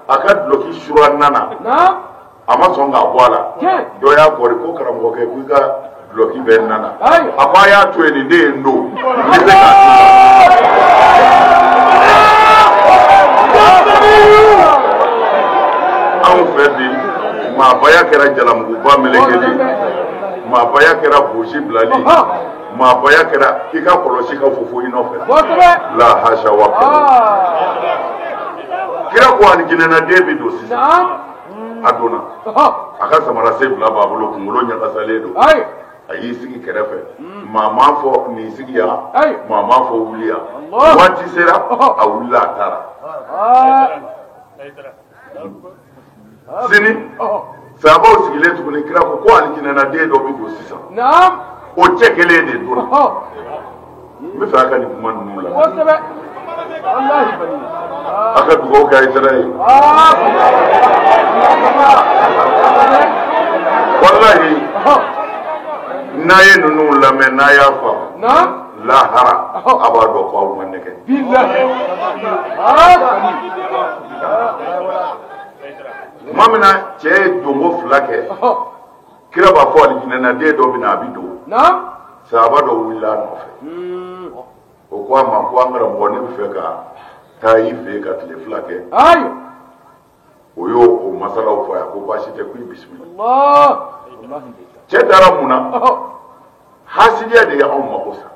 A ka dulɔki sura nana, a ma sɔn k'a bɔ a la. Dɔ y'a kɔri ko karamɔgɔkɛ ko i ka dulɔki bɛ nana. A ko a y'a to yen, nin de ye n don, n bɛ se k'a dun. Anw fɛ bi, maabaya kɛra jalamuguba melekeli, maabaya kɛra bosi bilali, maabaya kɛra i ka kɔlɔsi ka fofo i nɔfɛ. La hasa wa kɛlɛ. Kira ko alijinɛnaden bɛ don sisan. A donna, a ka samarasen fila b'a bolo, kunkolo ɲagasalen don. A y'i sigi kɛrɛfɛ. Maa m'a fɔ nin sigi yan, maa m'a fɔ wuli yan. Waati sera, a wulila, a taara. Sini sahabaw sigilen tuguni, kira ko ko alijinɛnaden dɔ bɛ don sisan. O cɛ kelen de donna. N bɛ fɛ a ka nin kuma ninnu lamɛn. A ka dugawu kɛ Ayidara ye. Walahi N'a ye ninnu lamɛn n'a y'a faamu lahara a b'a dɔn ko aw ma nɛgɛ. Tuma min na cɛ ye donko fila kɛ kira b'a fɔ alijinɛnaden dɔ bɛ na a bɛ don sahaba dɔ wulila a nɔfɛ o ko a ma ko an karamɔgɔ ne bɛ fɛ ka taa i fɛ yen ka tile fila kɛ. O y'o o masalaw fɔ a ye ko baasi tɛ ko i bisimila. Cɛ taara mun na hasidiya de ye anw mako sa.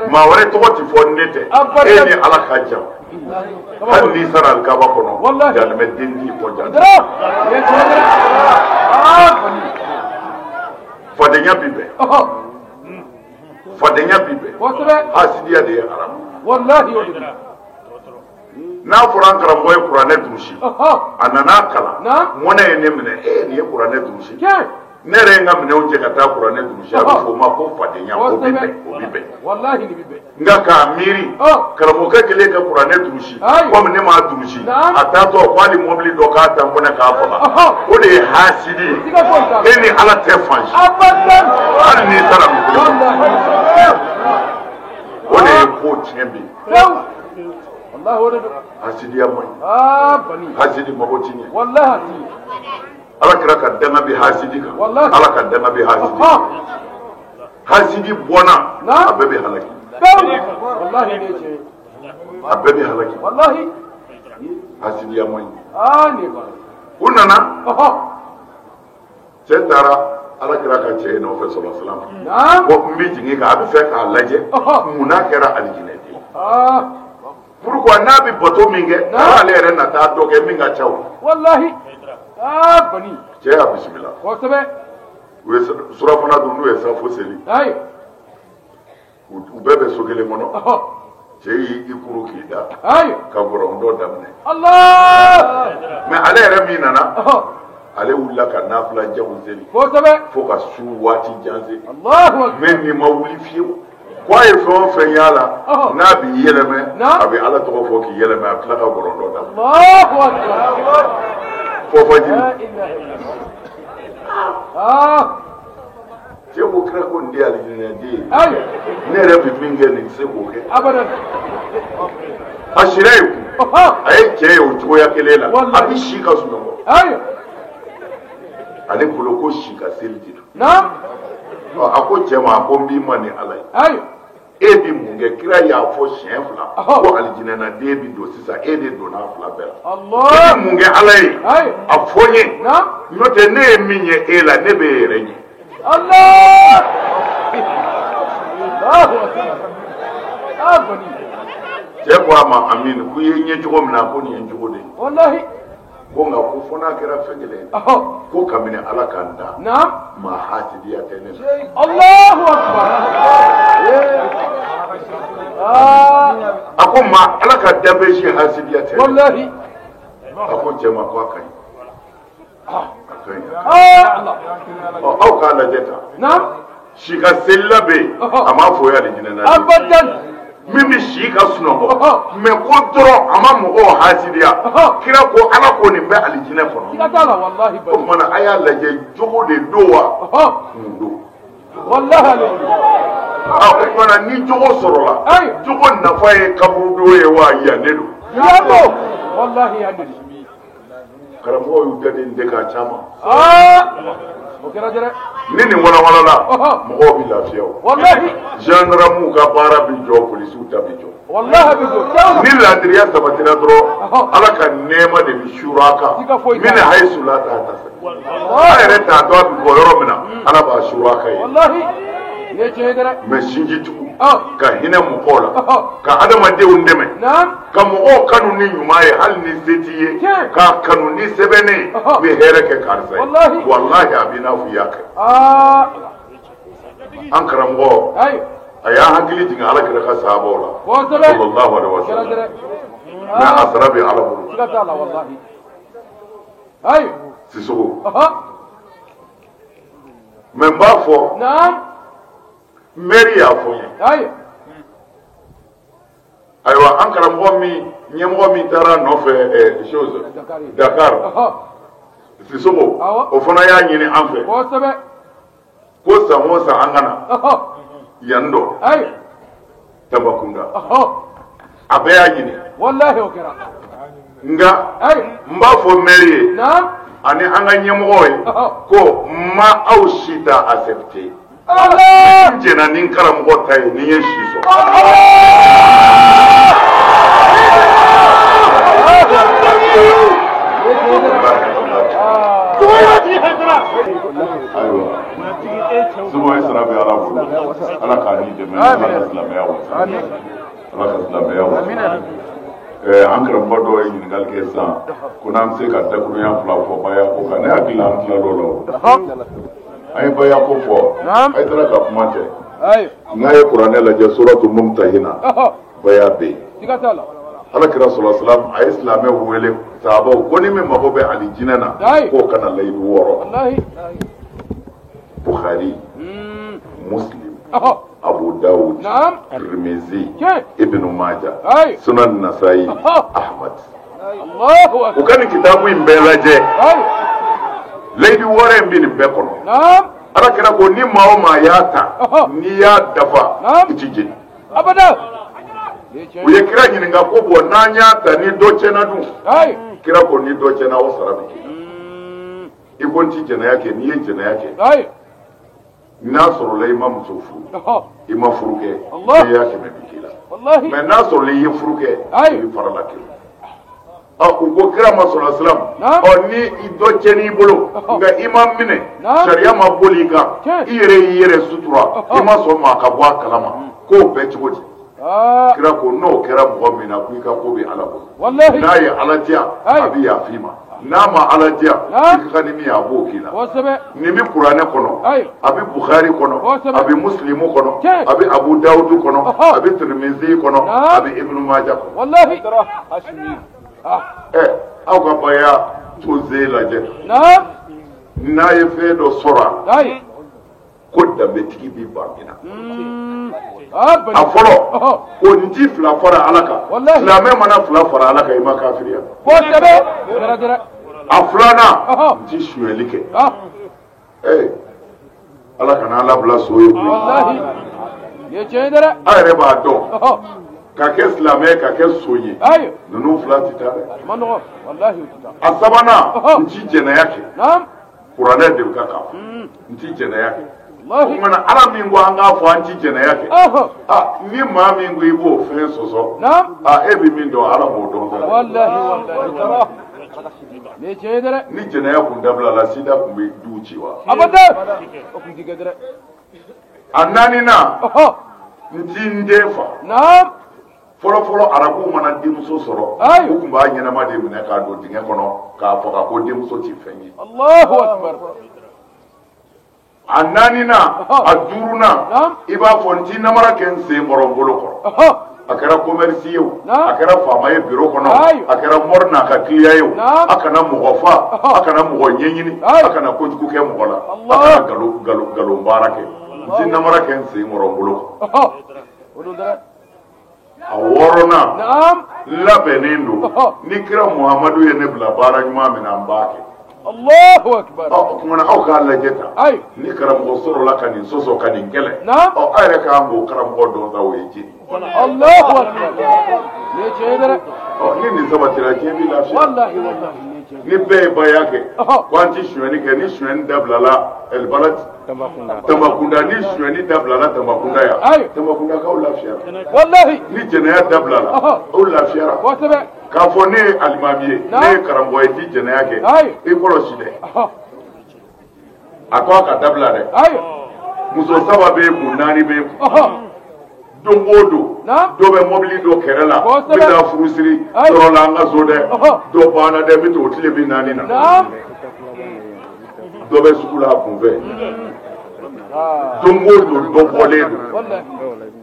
Maa wɛrɛ tɔgɔ ti fɔ ne tɛ e ni Ala ka jan hali n'i sara alikaba kɔnɔ jahanamɛ den t'i kɔ jan. Fadenya bi bɛn fadenya bi bɛn hasidiya de ye haramu. N'a fɔra an karamɔgɔ ye kuranɛ durusi a nana a kalan mɔnɛ ye ne minɛ e nin ye kuranɛ durusi ne yɛrɛ ye n ka minɛnw cɛ ka taa kuranɛ durusi a bɛ fɔ o ma ko fadenya o bɛ bɛn o bɛ bɛn nka k'a miiri karamɔgɔkɛ kɛlen ka kuranɛ durusi komi ne m'a durusi a taatɔ ko hali mɔbili dɔ k'a ta n kɔnɛ k'a faga o de ye hasidi ye e ni Ala tɛ fan si hali n'i taara misiri kɔnɔ o de ye ko tiɲɛ bi. Hasidiya man ɲi hasidi mago ti ɲɛ Ala kira ka danga bi hasidi kan Ala ka danga bi hasidi kan hasidi bɔnna a bɛɛ bɛ halaki a bɛɛ bɛ halaki hasidiya man ɲi u nana cɛ taara Ala kira ka cɛ ye nɔfɛ sɔlɔ salam ko n bɛ jigin kan a bɛ fɛ k'a lajɛ mun n'a kɛra alijinɛ den. Pourquoi n'a bɛ bato min kɛ ale yɛrɛ na taa dɔ kɛ min ka ca o. Walahi aa bani. Cɛ y'a bisimila. Kosɛbɛ. U ye surafana dun n'u ye safo seli. Ayi. U bɛɛ bɛ so kelen kɔnɔ. Cɛ y'i kuru k'i da. Ayi. Ka gɔrɔndɔ daminɛ. Allah. Mais ale yɛrɛ min nana. Ale wulila ka nafila janw seli. Kosɛbɛ. Fo ka su waati jan se. Alahu akbar. Mais nin ma wuli fiyewu. Ko a ye fɛn o fɛn y'a la n'a b'i yɛlɛmɛ a bɛ Ala tɔgɔ fɔ k'i yɛlɛmɛ a bɛ tila ka gɔrɔndɔ da. Fo fajiri. Cɛ ko kira ko nin de ye alijinɛ den ye. Ne yɛrɛ bɛ min kɛ nin tɛ se k'o kɛ. A sira yen kun a ye cɛ ye o cogoya kelen la a bɛ si ka sunɔgɔ. Ale bolo ko si ka seli de don. A ko cɛ ma a ko n b'i ma ni Ala ye. E bɛ mun kɛ kira y'a fɔ siɲɛ fila ko alijinɛnaden bɛ don sisan e de donna a fila bɛɛ la. E bɛ mun kɛ Ala ye a fɔ n ye n'o tɛ ne ye min ye e la ne bɛ e yɛrɛ ɲɛ. Cɛ ko a ma Aminu ko i ye n ye cogo min na ko nin ye n cogo de ye. Ko nka ko fo n'a kɛra fɛn kelen ye ko kabini Ala ka n da maa hasidiya tɛ ne la. Alahu akbar. A ko maa Ala ka danfɛn si hasidiya tɛ ne la. A ko cɛ ma ko a ka ɲi. A ka ɲi. Ɔ aw k'a lajɛ tan. Si ka selila bɛ yen a m'a fɔ alijinɛ na. Min bɛ si ka sunɔgɔ mais ko dɔrɔn a ma mɔgɔw hasidiya kira ko Ala ko nin bɛ alijinɛ kɔnɔ. O tuma na a y'a lajɛ jogo de don wa mun don. O tuma na ni jogo sɔrɔla jogo nafa ye kaburudo ye wa yan de don. Karamɔgɔw y'u da den k'a caman. Ni nin walawalala mɔgɔw bɛ lafiya o. Gendarmew ka baara bɛ jɔ polisiw ta bɛ jɔ. Ni ladiriya sabatira dɔrɔn Ala ka nɛɛma de bɛ suuru a kan min ni hayisu la t'a ta fɛ. A yɛrɛ t'a dɔn a bɛ bɔ yɔrɔ min na Ala b'a suuru a kan yen. Mais sinjitugu ka hinɛ mɔgɔw la ka adamadenw dɛmɛ ka mɔgɔw kanu ni ɲuman ye hali ni se t'i ye k'a kanu ni sɛbɛnnen ye n bɛ hɛrɛ kɛ karisa ye walahi a b'i n'a fɔ i y'a kɛ. An karamɔgɔ a y'an hakili jigin Ala kira ka sahabaw la sallallahu alaihi wa sallam mais a sara bɛ Ala bolo. Sisoko mais n b'a fɔ. Mɛri y'a fɔ n ye. Ayiwa an karamɔgɔ min ɲɛmɔgɔ min taara nɔfɛ chose Dakar Sisoko o fana y'a ɲini an fɛ. Ko san o san an ka na yan dɔ Tambacounda a bɛɛ y'a ɲini walahi o kɛra nka n b'a fɔ maire ye ani an ka ɲɛmɔgɔw ye ko n ma aw si ta accepter n jɛnna ni n karamɔgɔ ta ye ni n ye si sɔrɔ. Ayiwa suba ye sara bɛ Ala bolo Ala k'a ni dɛmɛ Ala ka silamɛya wasa Ala ka silamɛya wasa. An karamɔgɔ dɔw ye ɲininkali kɛ sisan ko n'an bɛ se ka dakurunya fila fɔ baya ko kan ne hakili la an tilal'o la o an ye baya ko fɔ a ye taara ka kuma tɛ n'a ye kuranɛ lajɛ suratu mumtahina baya bɛ yen Ala kira sɔlɔ salam a ye silamɛw wele sahabaw ko ni min mago bɛ alijinɛ na k'o kana layidu wɔɔrɔ Bukhari Muslim Abu Dawud Tirmizi Ibn Majah Sunan Nasa'i Ahmad u ka nin kitabu in bɛɛ lajɛ layidu wɔɔrɔ in bɛ nin bɛɛ kɔnɔ Ala kira ko ni maa o maa y'a ta n'i y'a dafa i ti jeni u ye kira ɲininka ko bɔn n'an y'a ta ni dɔ tiɲɛna dun kira ko ni dɔ tiɲɛna o sara bɛ k'i la i ko n ti jɛnɛya kɛ n'i ye jɛnɛya kɛ n'a sɔrɔla i ma muso furu i ma furu kɛ i y'a 100 bi k'i la mɛ n'a sɔrɔla i ye furu kɛ i bɛ fara la kelen u ko kira ma sɔrɔ silam ɔ ni dɔ tiɲɛn'i bolo nka i ma minɛ sariya ma boli i kan i yɛrɛ y'i yɛrɛ sutura i ma sɔn maa ka bɔ a kalama k'o bɛɛ cogo di kira ko n'o kɛra mɔgɔ min na ko i ka ko bɛ Ala bolo n'a ye Ala diya a bɛ yafa i ma n'a ma Ala diya i ka kan ni min ye a b'o k'i la nin bɛ kuranɛ kɔnɔ a bɛ Bukhari kɔnɔ a bɛ Muslimu kɔnɔ a bɛ Abu Dawudu kɔnɔ a bɛ Tirimizi kɔnɔ a bɛ Ibnu Maja kɔnɔ aw ka baya toze lajɛ n'a ye fɛn dɔ sɔrɔ a ko danbetigi b'i ban min na a fɔlɔ ko n ti fila fara Ala kan silamɛ mana fila fara Ala kan i ma kafiriya a filanan n ti sonyɛli kɛ Ala kana an labila so ye koyi a yɛrɛ b'a dɔn ka kɛ silamɛ ka kɛ so ye ninnu fila ti taa dɛ a sabanan n ti jɛnɛya kɛ kuranɛ de bɛ ka k'a fɔ n ti jɛnɛya kɛ o tuma na Ala min ko an k'a fɔ an ti jɛnɛya kɛ ni maa min ko i b'o fɛn sɔsɔ e bɛ min dɔn Ala b'o dɔn sa ni jɛnɛya kun dabilala sida kun bɛ duw ci wa a naaninan n ti n den fa fɔlɔfɔlɔ arabuw mana denmuso sɔrɔ u tun b'a ɲɛnama de minɛ k'a don dingɛ kɔnɔ k'a faga ko denmuso ti fɛn ye a naaninan a duurunan i b'a fɔ n ti namara kɛ n sen kɔrɔ n bolo kɔrɔ a kɛra commerce ye o a kɛra faama ye bureau kɔnɔ a kɛra mori n'a ka client ye o a kana mɔgɔ fa a kana mɔgɔ ɲɛɲini a kana kojugu kɛ mɔgɔ la a kana nkalon baara kɛ n ti namara kɛ n sen kɔrɔ n bolo kɔrɔ a wɔɔrɔnan n labɛnnen don ni kira Muhamadu ye ne bila baara ɲuman min na n b'a kɛ o tuma na aw k'a lajɛ tan ni karamɔgɔ sɔrɔla ka nin sɔsɔ ka nin kɛlɛ ɔ aw yɛrɛ k'an k'o karamɔgɔ dɔn sa o ye jeni ni nin sabatira diɲɛ bɛ lafiya ni bɛɛ ye baya kɛ ko an ti sonyɛni kɛ ni sonyɛni dabilala ɛlibala Tambacounda ni sonyɛni dabilala Tambacounda yan Tambacoundakaw lafiyara ni jɛnɛya dabilala aw lafiyara k'a fɔ ne ye alimami ye ne ye karamɔgɔ ye ti jɛnɛya kɛ i kɔlɔsi dɛ a ko a ka dabila dɛ muso 3 b'e kun 4 b'e kun don o don dɔ bɛ mɔbili dɔ kɛrɛ la n bɛ taa furusiri yɔrɔ la an ka so dɛ dɔ banna dɛ n bɛ t'o tile 40 na dɔ bɛ sugu la a kunfɛ don o don dɔ bɔlen don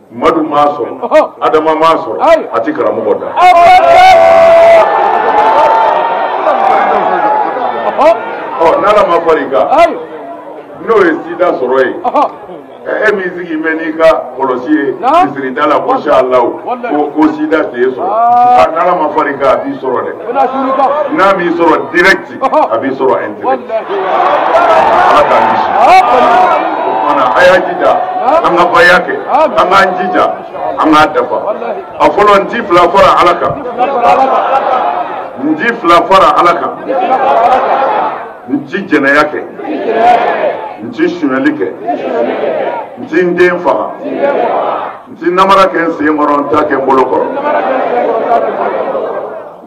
Madu m'a sɔrɔ Adama m'a sɔrɔ a ti karamɔgɔ da ɔ n'Ala ma far'i kan n'o ye sida sɔrɔ yen e m'i sigi mɛ n'i ka kɔlɔsi ye misirida la ko sha-Allahu ko sida t'e sɔrɔ n'Ala ma far'i kan a b'i sɔrɔ dɛ n'a m'i sɔrɔ direct a b'i sɔrɔ indirect Ala k'an kisi. tuma na a y'a jija an ka baya kɛ, an k'an jija an k'a dafa. A fɔlɔ, n ti fila fara Ala kan, n ti fila fara Ala kan, n ti jɛnɛya kɛ, n ti sonyali kɛ, n ti n den faga, n ti namara kɛ n sen kɔrɔ, n t'a kɛ n bolo kɔrɔ.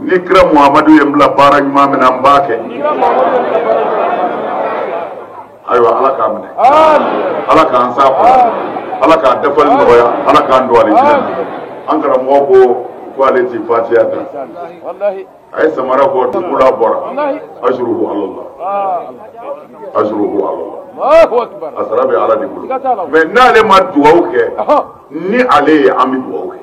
Ni kira Muhamadu ye n bila baara ɲuman min na, n b'a kɛ. Ayiwa, Ala k'a minɛ, Ala k'an s'a kɔnɔ, Ala k'a dafali nɔgɔya, Ala k'an don alijinɛ na. An karamɔgɔ ko ko ale ti fatiya ta, a ye samara bɔ dugu la, bɔra ajuruhu alallah, ajuruhu alallah, a sara bɛ Ala de bolo. Mais n'ale ma dugawu kɛ, ni ale ye, an bɛ dugawu kɛ.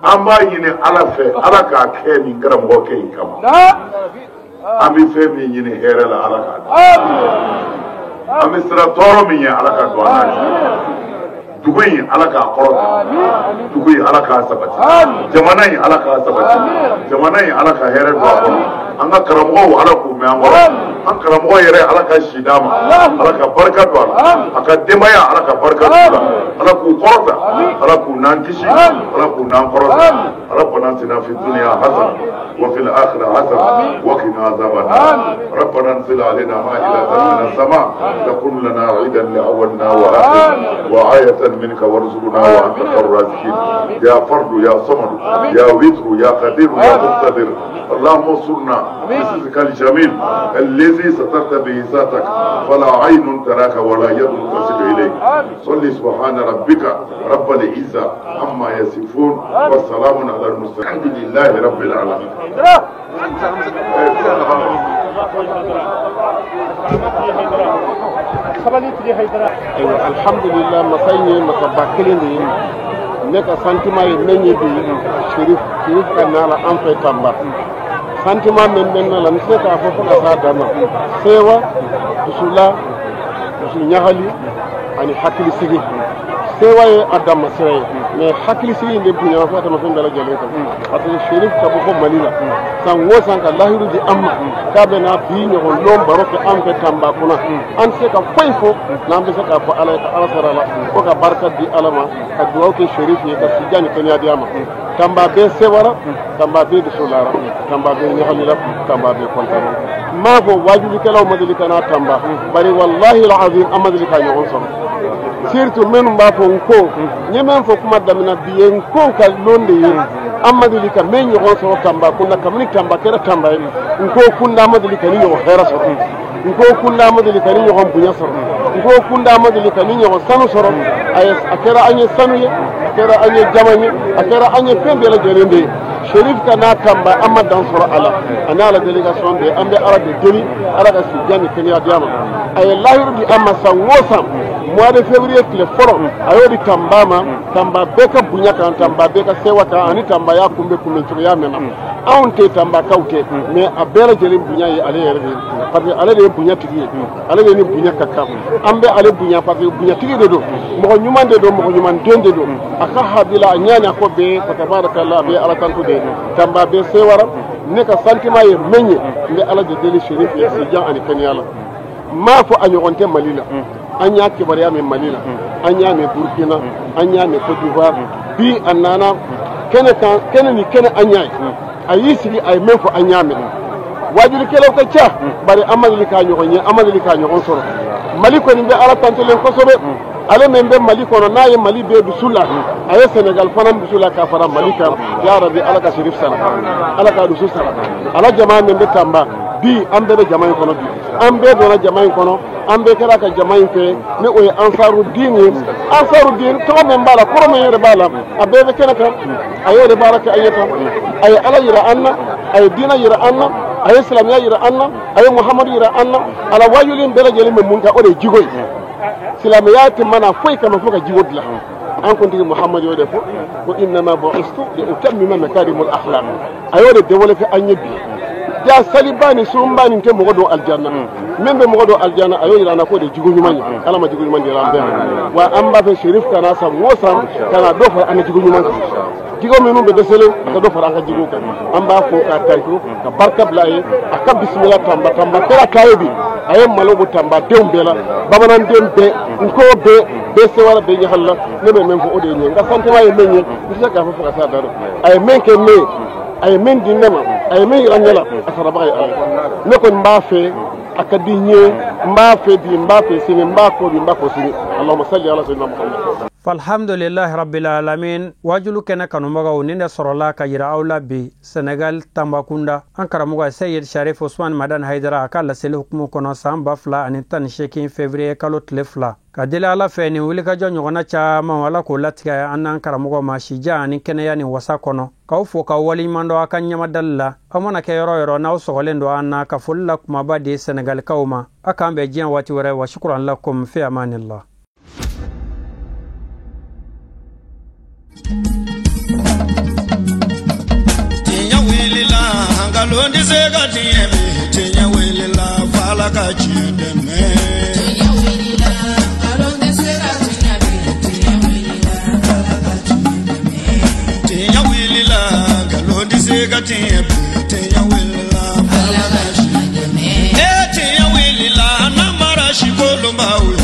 An b'a ɲini Ala fɛ, Ala k'a kɛ nin karamɔgɔ kɛ in kama. An bɛ fɛn min ɲini hɛrɛ la, Ala k'a di. An bɛ siran tɔɔrɔ min ɲɛ, Ala ka don an n'a cɛ. Dugu in, Ala k'a kɔrɔta. Dugu in, Ala k'a sabati. Jamana in, Ala k'a sabati. Jamana in, Ala ka hɛrɛ don a kɔnɔ. An ka karamɔgɔw, Ala k'u mɛn an kɔrɔ. An karamɔgɔ yɛrɛ, Ala ka si d'a ma, Ala ka barika don a la, a ka denbaya, Ala ka barika don a la, Ala k'u kɔrɔta, Ala k'u n'an kisi, Ala k'u n'an kɔrɔta. ربنا اتنا في الدنيا حسنه وفي الاخره حسنه وقنا عذاب النار. ربنا انزل علينا مائدة من السماء تكون لنا عيدا لاولنا واخرنا وآية منك وارزقنا وانت خير الرازقين. يا فرد يا صمد يا وتر يا قدير يا مقتدر، اللهم انصرنا بسترك الجميل الذي سترت به ذاتك، فلا عين تراك ولا يد تصل اليك. صل سبحان ربك رب العزه عما يصفون والسلام على المرسلين، الحمد لله رب العالمين. Ayiwa, alhamdulillah, masa in ye masaba kelen de ye. Ne ka sentiment ye min ye bi, Cherif ka na la an fɛ Tamba, sentiment min bɛ ne la, n tɛ se k'a fɔ fo ka s'a dan ma. Sewa, dusula, dusu ɲagali ani hakilisigi. Sewa ye a danma sira ye, mais hakilisigi in de bonyana fo ka tɛmɛ fɛn bɛɛ lajɛlen kan. Parce que Cherif ka bɔ fo Mali la san o san ka lahiru di an ma k'a bɛ na bi ɲɔgɔn lon baro kɛ an fɛ Tamba kunna, an tɛ se ka foyi fɔ n'an bɛ se k'a fɔ Ala ye ka Ala sara la, fo ka barika di Ala ma, ka dugawu kɛ Cherif ye, ka sija ni kɛnɛya di a ma. Tamba bɛɛ sewara, Tamba bɛɛ dusulara, Tamba bɛɛ ɲagalila, Tamba bɛɛ kɔntanna. N m'a fɔ wajulikɛlaw ma deli ka na Tamba, bari walahi alazim an ma deli ka ɲɔgɔn sɔrɔ. Surtout minnu b'a fɔ n ko, n ye min fɔ kuma daminɛ bi ye n ko ka lon de ye, an ma deli ka min ɲɔgɔn sɔrɔ Tamba kunda. Kabini Tamba kɛra Tamba ye, n ko kunda an ma deli ka ni ɲɔgɔn hɛrɛ sɔrɔ, n ko kunda an ma deli ka ni ɲɔgɔn bonya sɔrɔ, n ko kunda an ma deli ka ni ɲɔgɔn sanu sɔrɔ. A kɛra an ye sanu ye, a kɛra an ye jama ye, a kɛra an ye fɛn bɛɛ lajɛlen de ye. Cherif ka n'a Tamba, an ma dan sɔrɔ a la, a n'a la délégation bɛɛ, an bɛ Ala de deli, Ala ka sijan ni kɛnɛya di a ma. A ye lahiru di an ma san o san, mois de février tile fɔlɔ, a y'o di Tamba ma. Tamba bɛɛ ka bonya kan, Tamba bɛɛ ka sewa kan, ani Tamba y'a kunbɛ kunbɛn cogoya min na, anw tɛ Tambakaw tɛ, mais a bɛɛ lajɛlen bonya ye ale yɛrɛ de ye, parce que ale de ye bonya tigi ye, ale de ni bonya ka kan. An bɛ ale bonya parce que bonyatigi de don, mɔgɔ ɲuman de don, mɔgɔ ɲuman den de don. A ka habila, a ɲa n'a ko bɛɛ, fatabarakala, a bɛ Ala tanto de ye. Tamba bɛɛ sewara. Ne ka sentiment ye min ye, n bɛ Ala de deli Cherif ye sijan ani kɛnɛya la. N m'a fɔ a ɲɔgɔn tɛ Mali la, an y'a kibaruya mɛn Mali la, an y'a mɛn Burkina, an y'a mɛn Côte d'Ivoire. Bi a nana kɛnɛ kan, kɛnɛ ni kɛnɛ an y'a ye, a y'i sigi, a ye min fɔ an y'a mɛn. Wajulikɛlaw ka ca, bari an ma deli k'a ɲɔgɔn ye, an ma deli k'a ɲɔgɔn sɔrɔ. Mali kɔni bɛ Ala tantolen kosɛbɛ. Ale min bɛ Mali kɔnɔ, n'a ye Mali bɛɛ dusu la, a ye Senegal fana dusu la k'a fara Mali kan. Ya Rabi, Ala ka Cherif sara, Ala ka dusu sara. Ala jama min bɛ Tamba bi, an bɛɛ bɛ jama in kɔnɔ bi, an bɛɛ donna jama in kɔnɔ, an bɛɛ kɛra ka jama in fɛ, ni o ye Ansarudin ye. Ansarudin tɔgɔ min b'a la, kɔrɔ min yɛrɛ b'a la, a bɛɛ bɛ kɛnɛ kan. A y'o de baara kɛ an ye tan. A ye Ala yira an na, a ye diinɛ yira an na, a ye silamɛya yira an na, a ye Muhamadu yira an na. Ala wajuli in bɛɛ lajɛlen bɛ mun kan, o de ye jiko ye. Silamɛya tɛ mana foyi kama fo ka jiko dilan. An kuntigi Muhamadu y'o de fɔ ko innama bu'istu li utammima makarimul akhlaq. A y'o de développé an ye bi. Ja saliba ni sunba ni tɛ mɔgɔ don alijanna, min bɛ mɔgɔ don alijanna, a y'o yira an na k'o de jiko ɲuman ye. Ala ma jiko ɲuman dira an bɛɛ ma. Wa an b'a fɛ Cherif ka na san o san ka na dɔ fara an ka jiko ɲuman kan. Jigo minnu bɛ dɛsɛlen a ka dɔ fara an ka jigo kan. An b'a fo k'a tariku ka barika bila a ye. A ka bisimila Tamba, Tamba kɛra k'a ye bi. A ye malo bɔ Tamba denw bɛɛ la, bamananden bɛɛ, nko bɛɛ, bɛɛ sewara, bɛɛ ɲagali la. Ne bɛ min fɔ o de ye nin ye. N ka sentiment ye min ye, n tɛ se k'a fɔ fo ka s'a dan na. A ye min kɛ ne ye, a ye min di ne ma, a ye min yira ne la, a sarabaga ye Ala ye. Ne kɔni b'a fɛ, a ka di n ye, n b'a fɛ bi, n b'a fɛ sini, n b'a kɔ bi, n b'a kɔ sini. Allahumma salli ala sayyidina Muhammad. Falhamdulillahi rabbil alamin. Wajulu kɛnɛ kanubagaw, nin de sɔrɔla ka yira aw la bi Senegal Tambakunda, an karamɔgɔ Seyid Sharif Usman Madan Haidara a ka laseli hukumu kɔnɔ san 2018 février kalo tile 2. Ka deli Ala fɛ nin wulikajɔ ɲɔgɔnna caman Ala k'o latigɛ an n'an karamɔgɔ ma sija ani kɛnɛya ni wasa kɔnɔ. K'aw fo k'aw waleɲuman dɔn aw ka ɲɛmadali la. Aw mana kɛ yɔrɔ yɔrɔ n'aw sɔgɔlen don an na, ka foli la kumaba di Senegalikaw ma. A k'an bɛn diɲɛ waati wɛrɛ. Wa shukran lakum fi amanillah. Tiɲɛ wulila, nkalon tɛ se ka tiɲɛ bi. Tiɲɛ wulila, f'Ala ka tiɲɛ dɛmɛ. Tiɲɛ wulila, nkalon tɛ se ka tiɲɛ bi. Tiɲɛ wulila, f'Ala ka tiɲɛ dɛmɛ. Tiɲɛ wulila, nkalon tɛ se ka tiɲɛ bi. Tiɲɛ wulila, f'Ala ka tiɲɛ dɛmɛ. Ee tiɲɛ wulila, n'an mara si kolonbaw ye.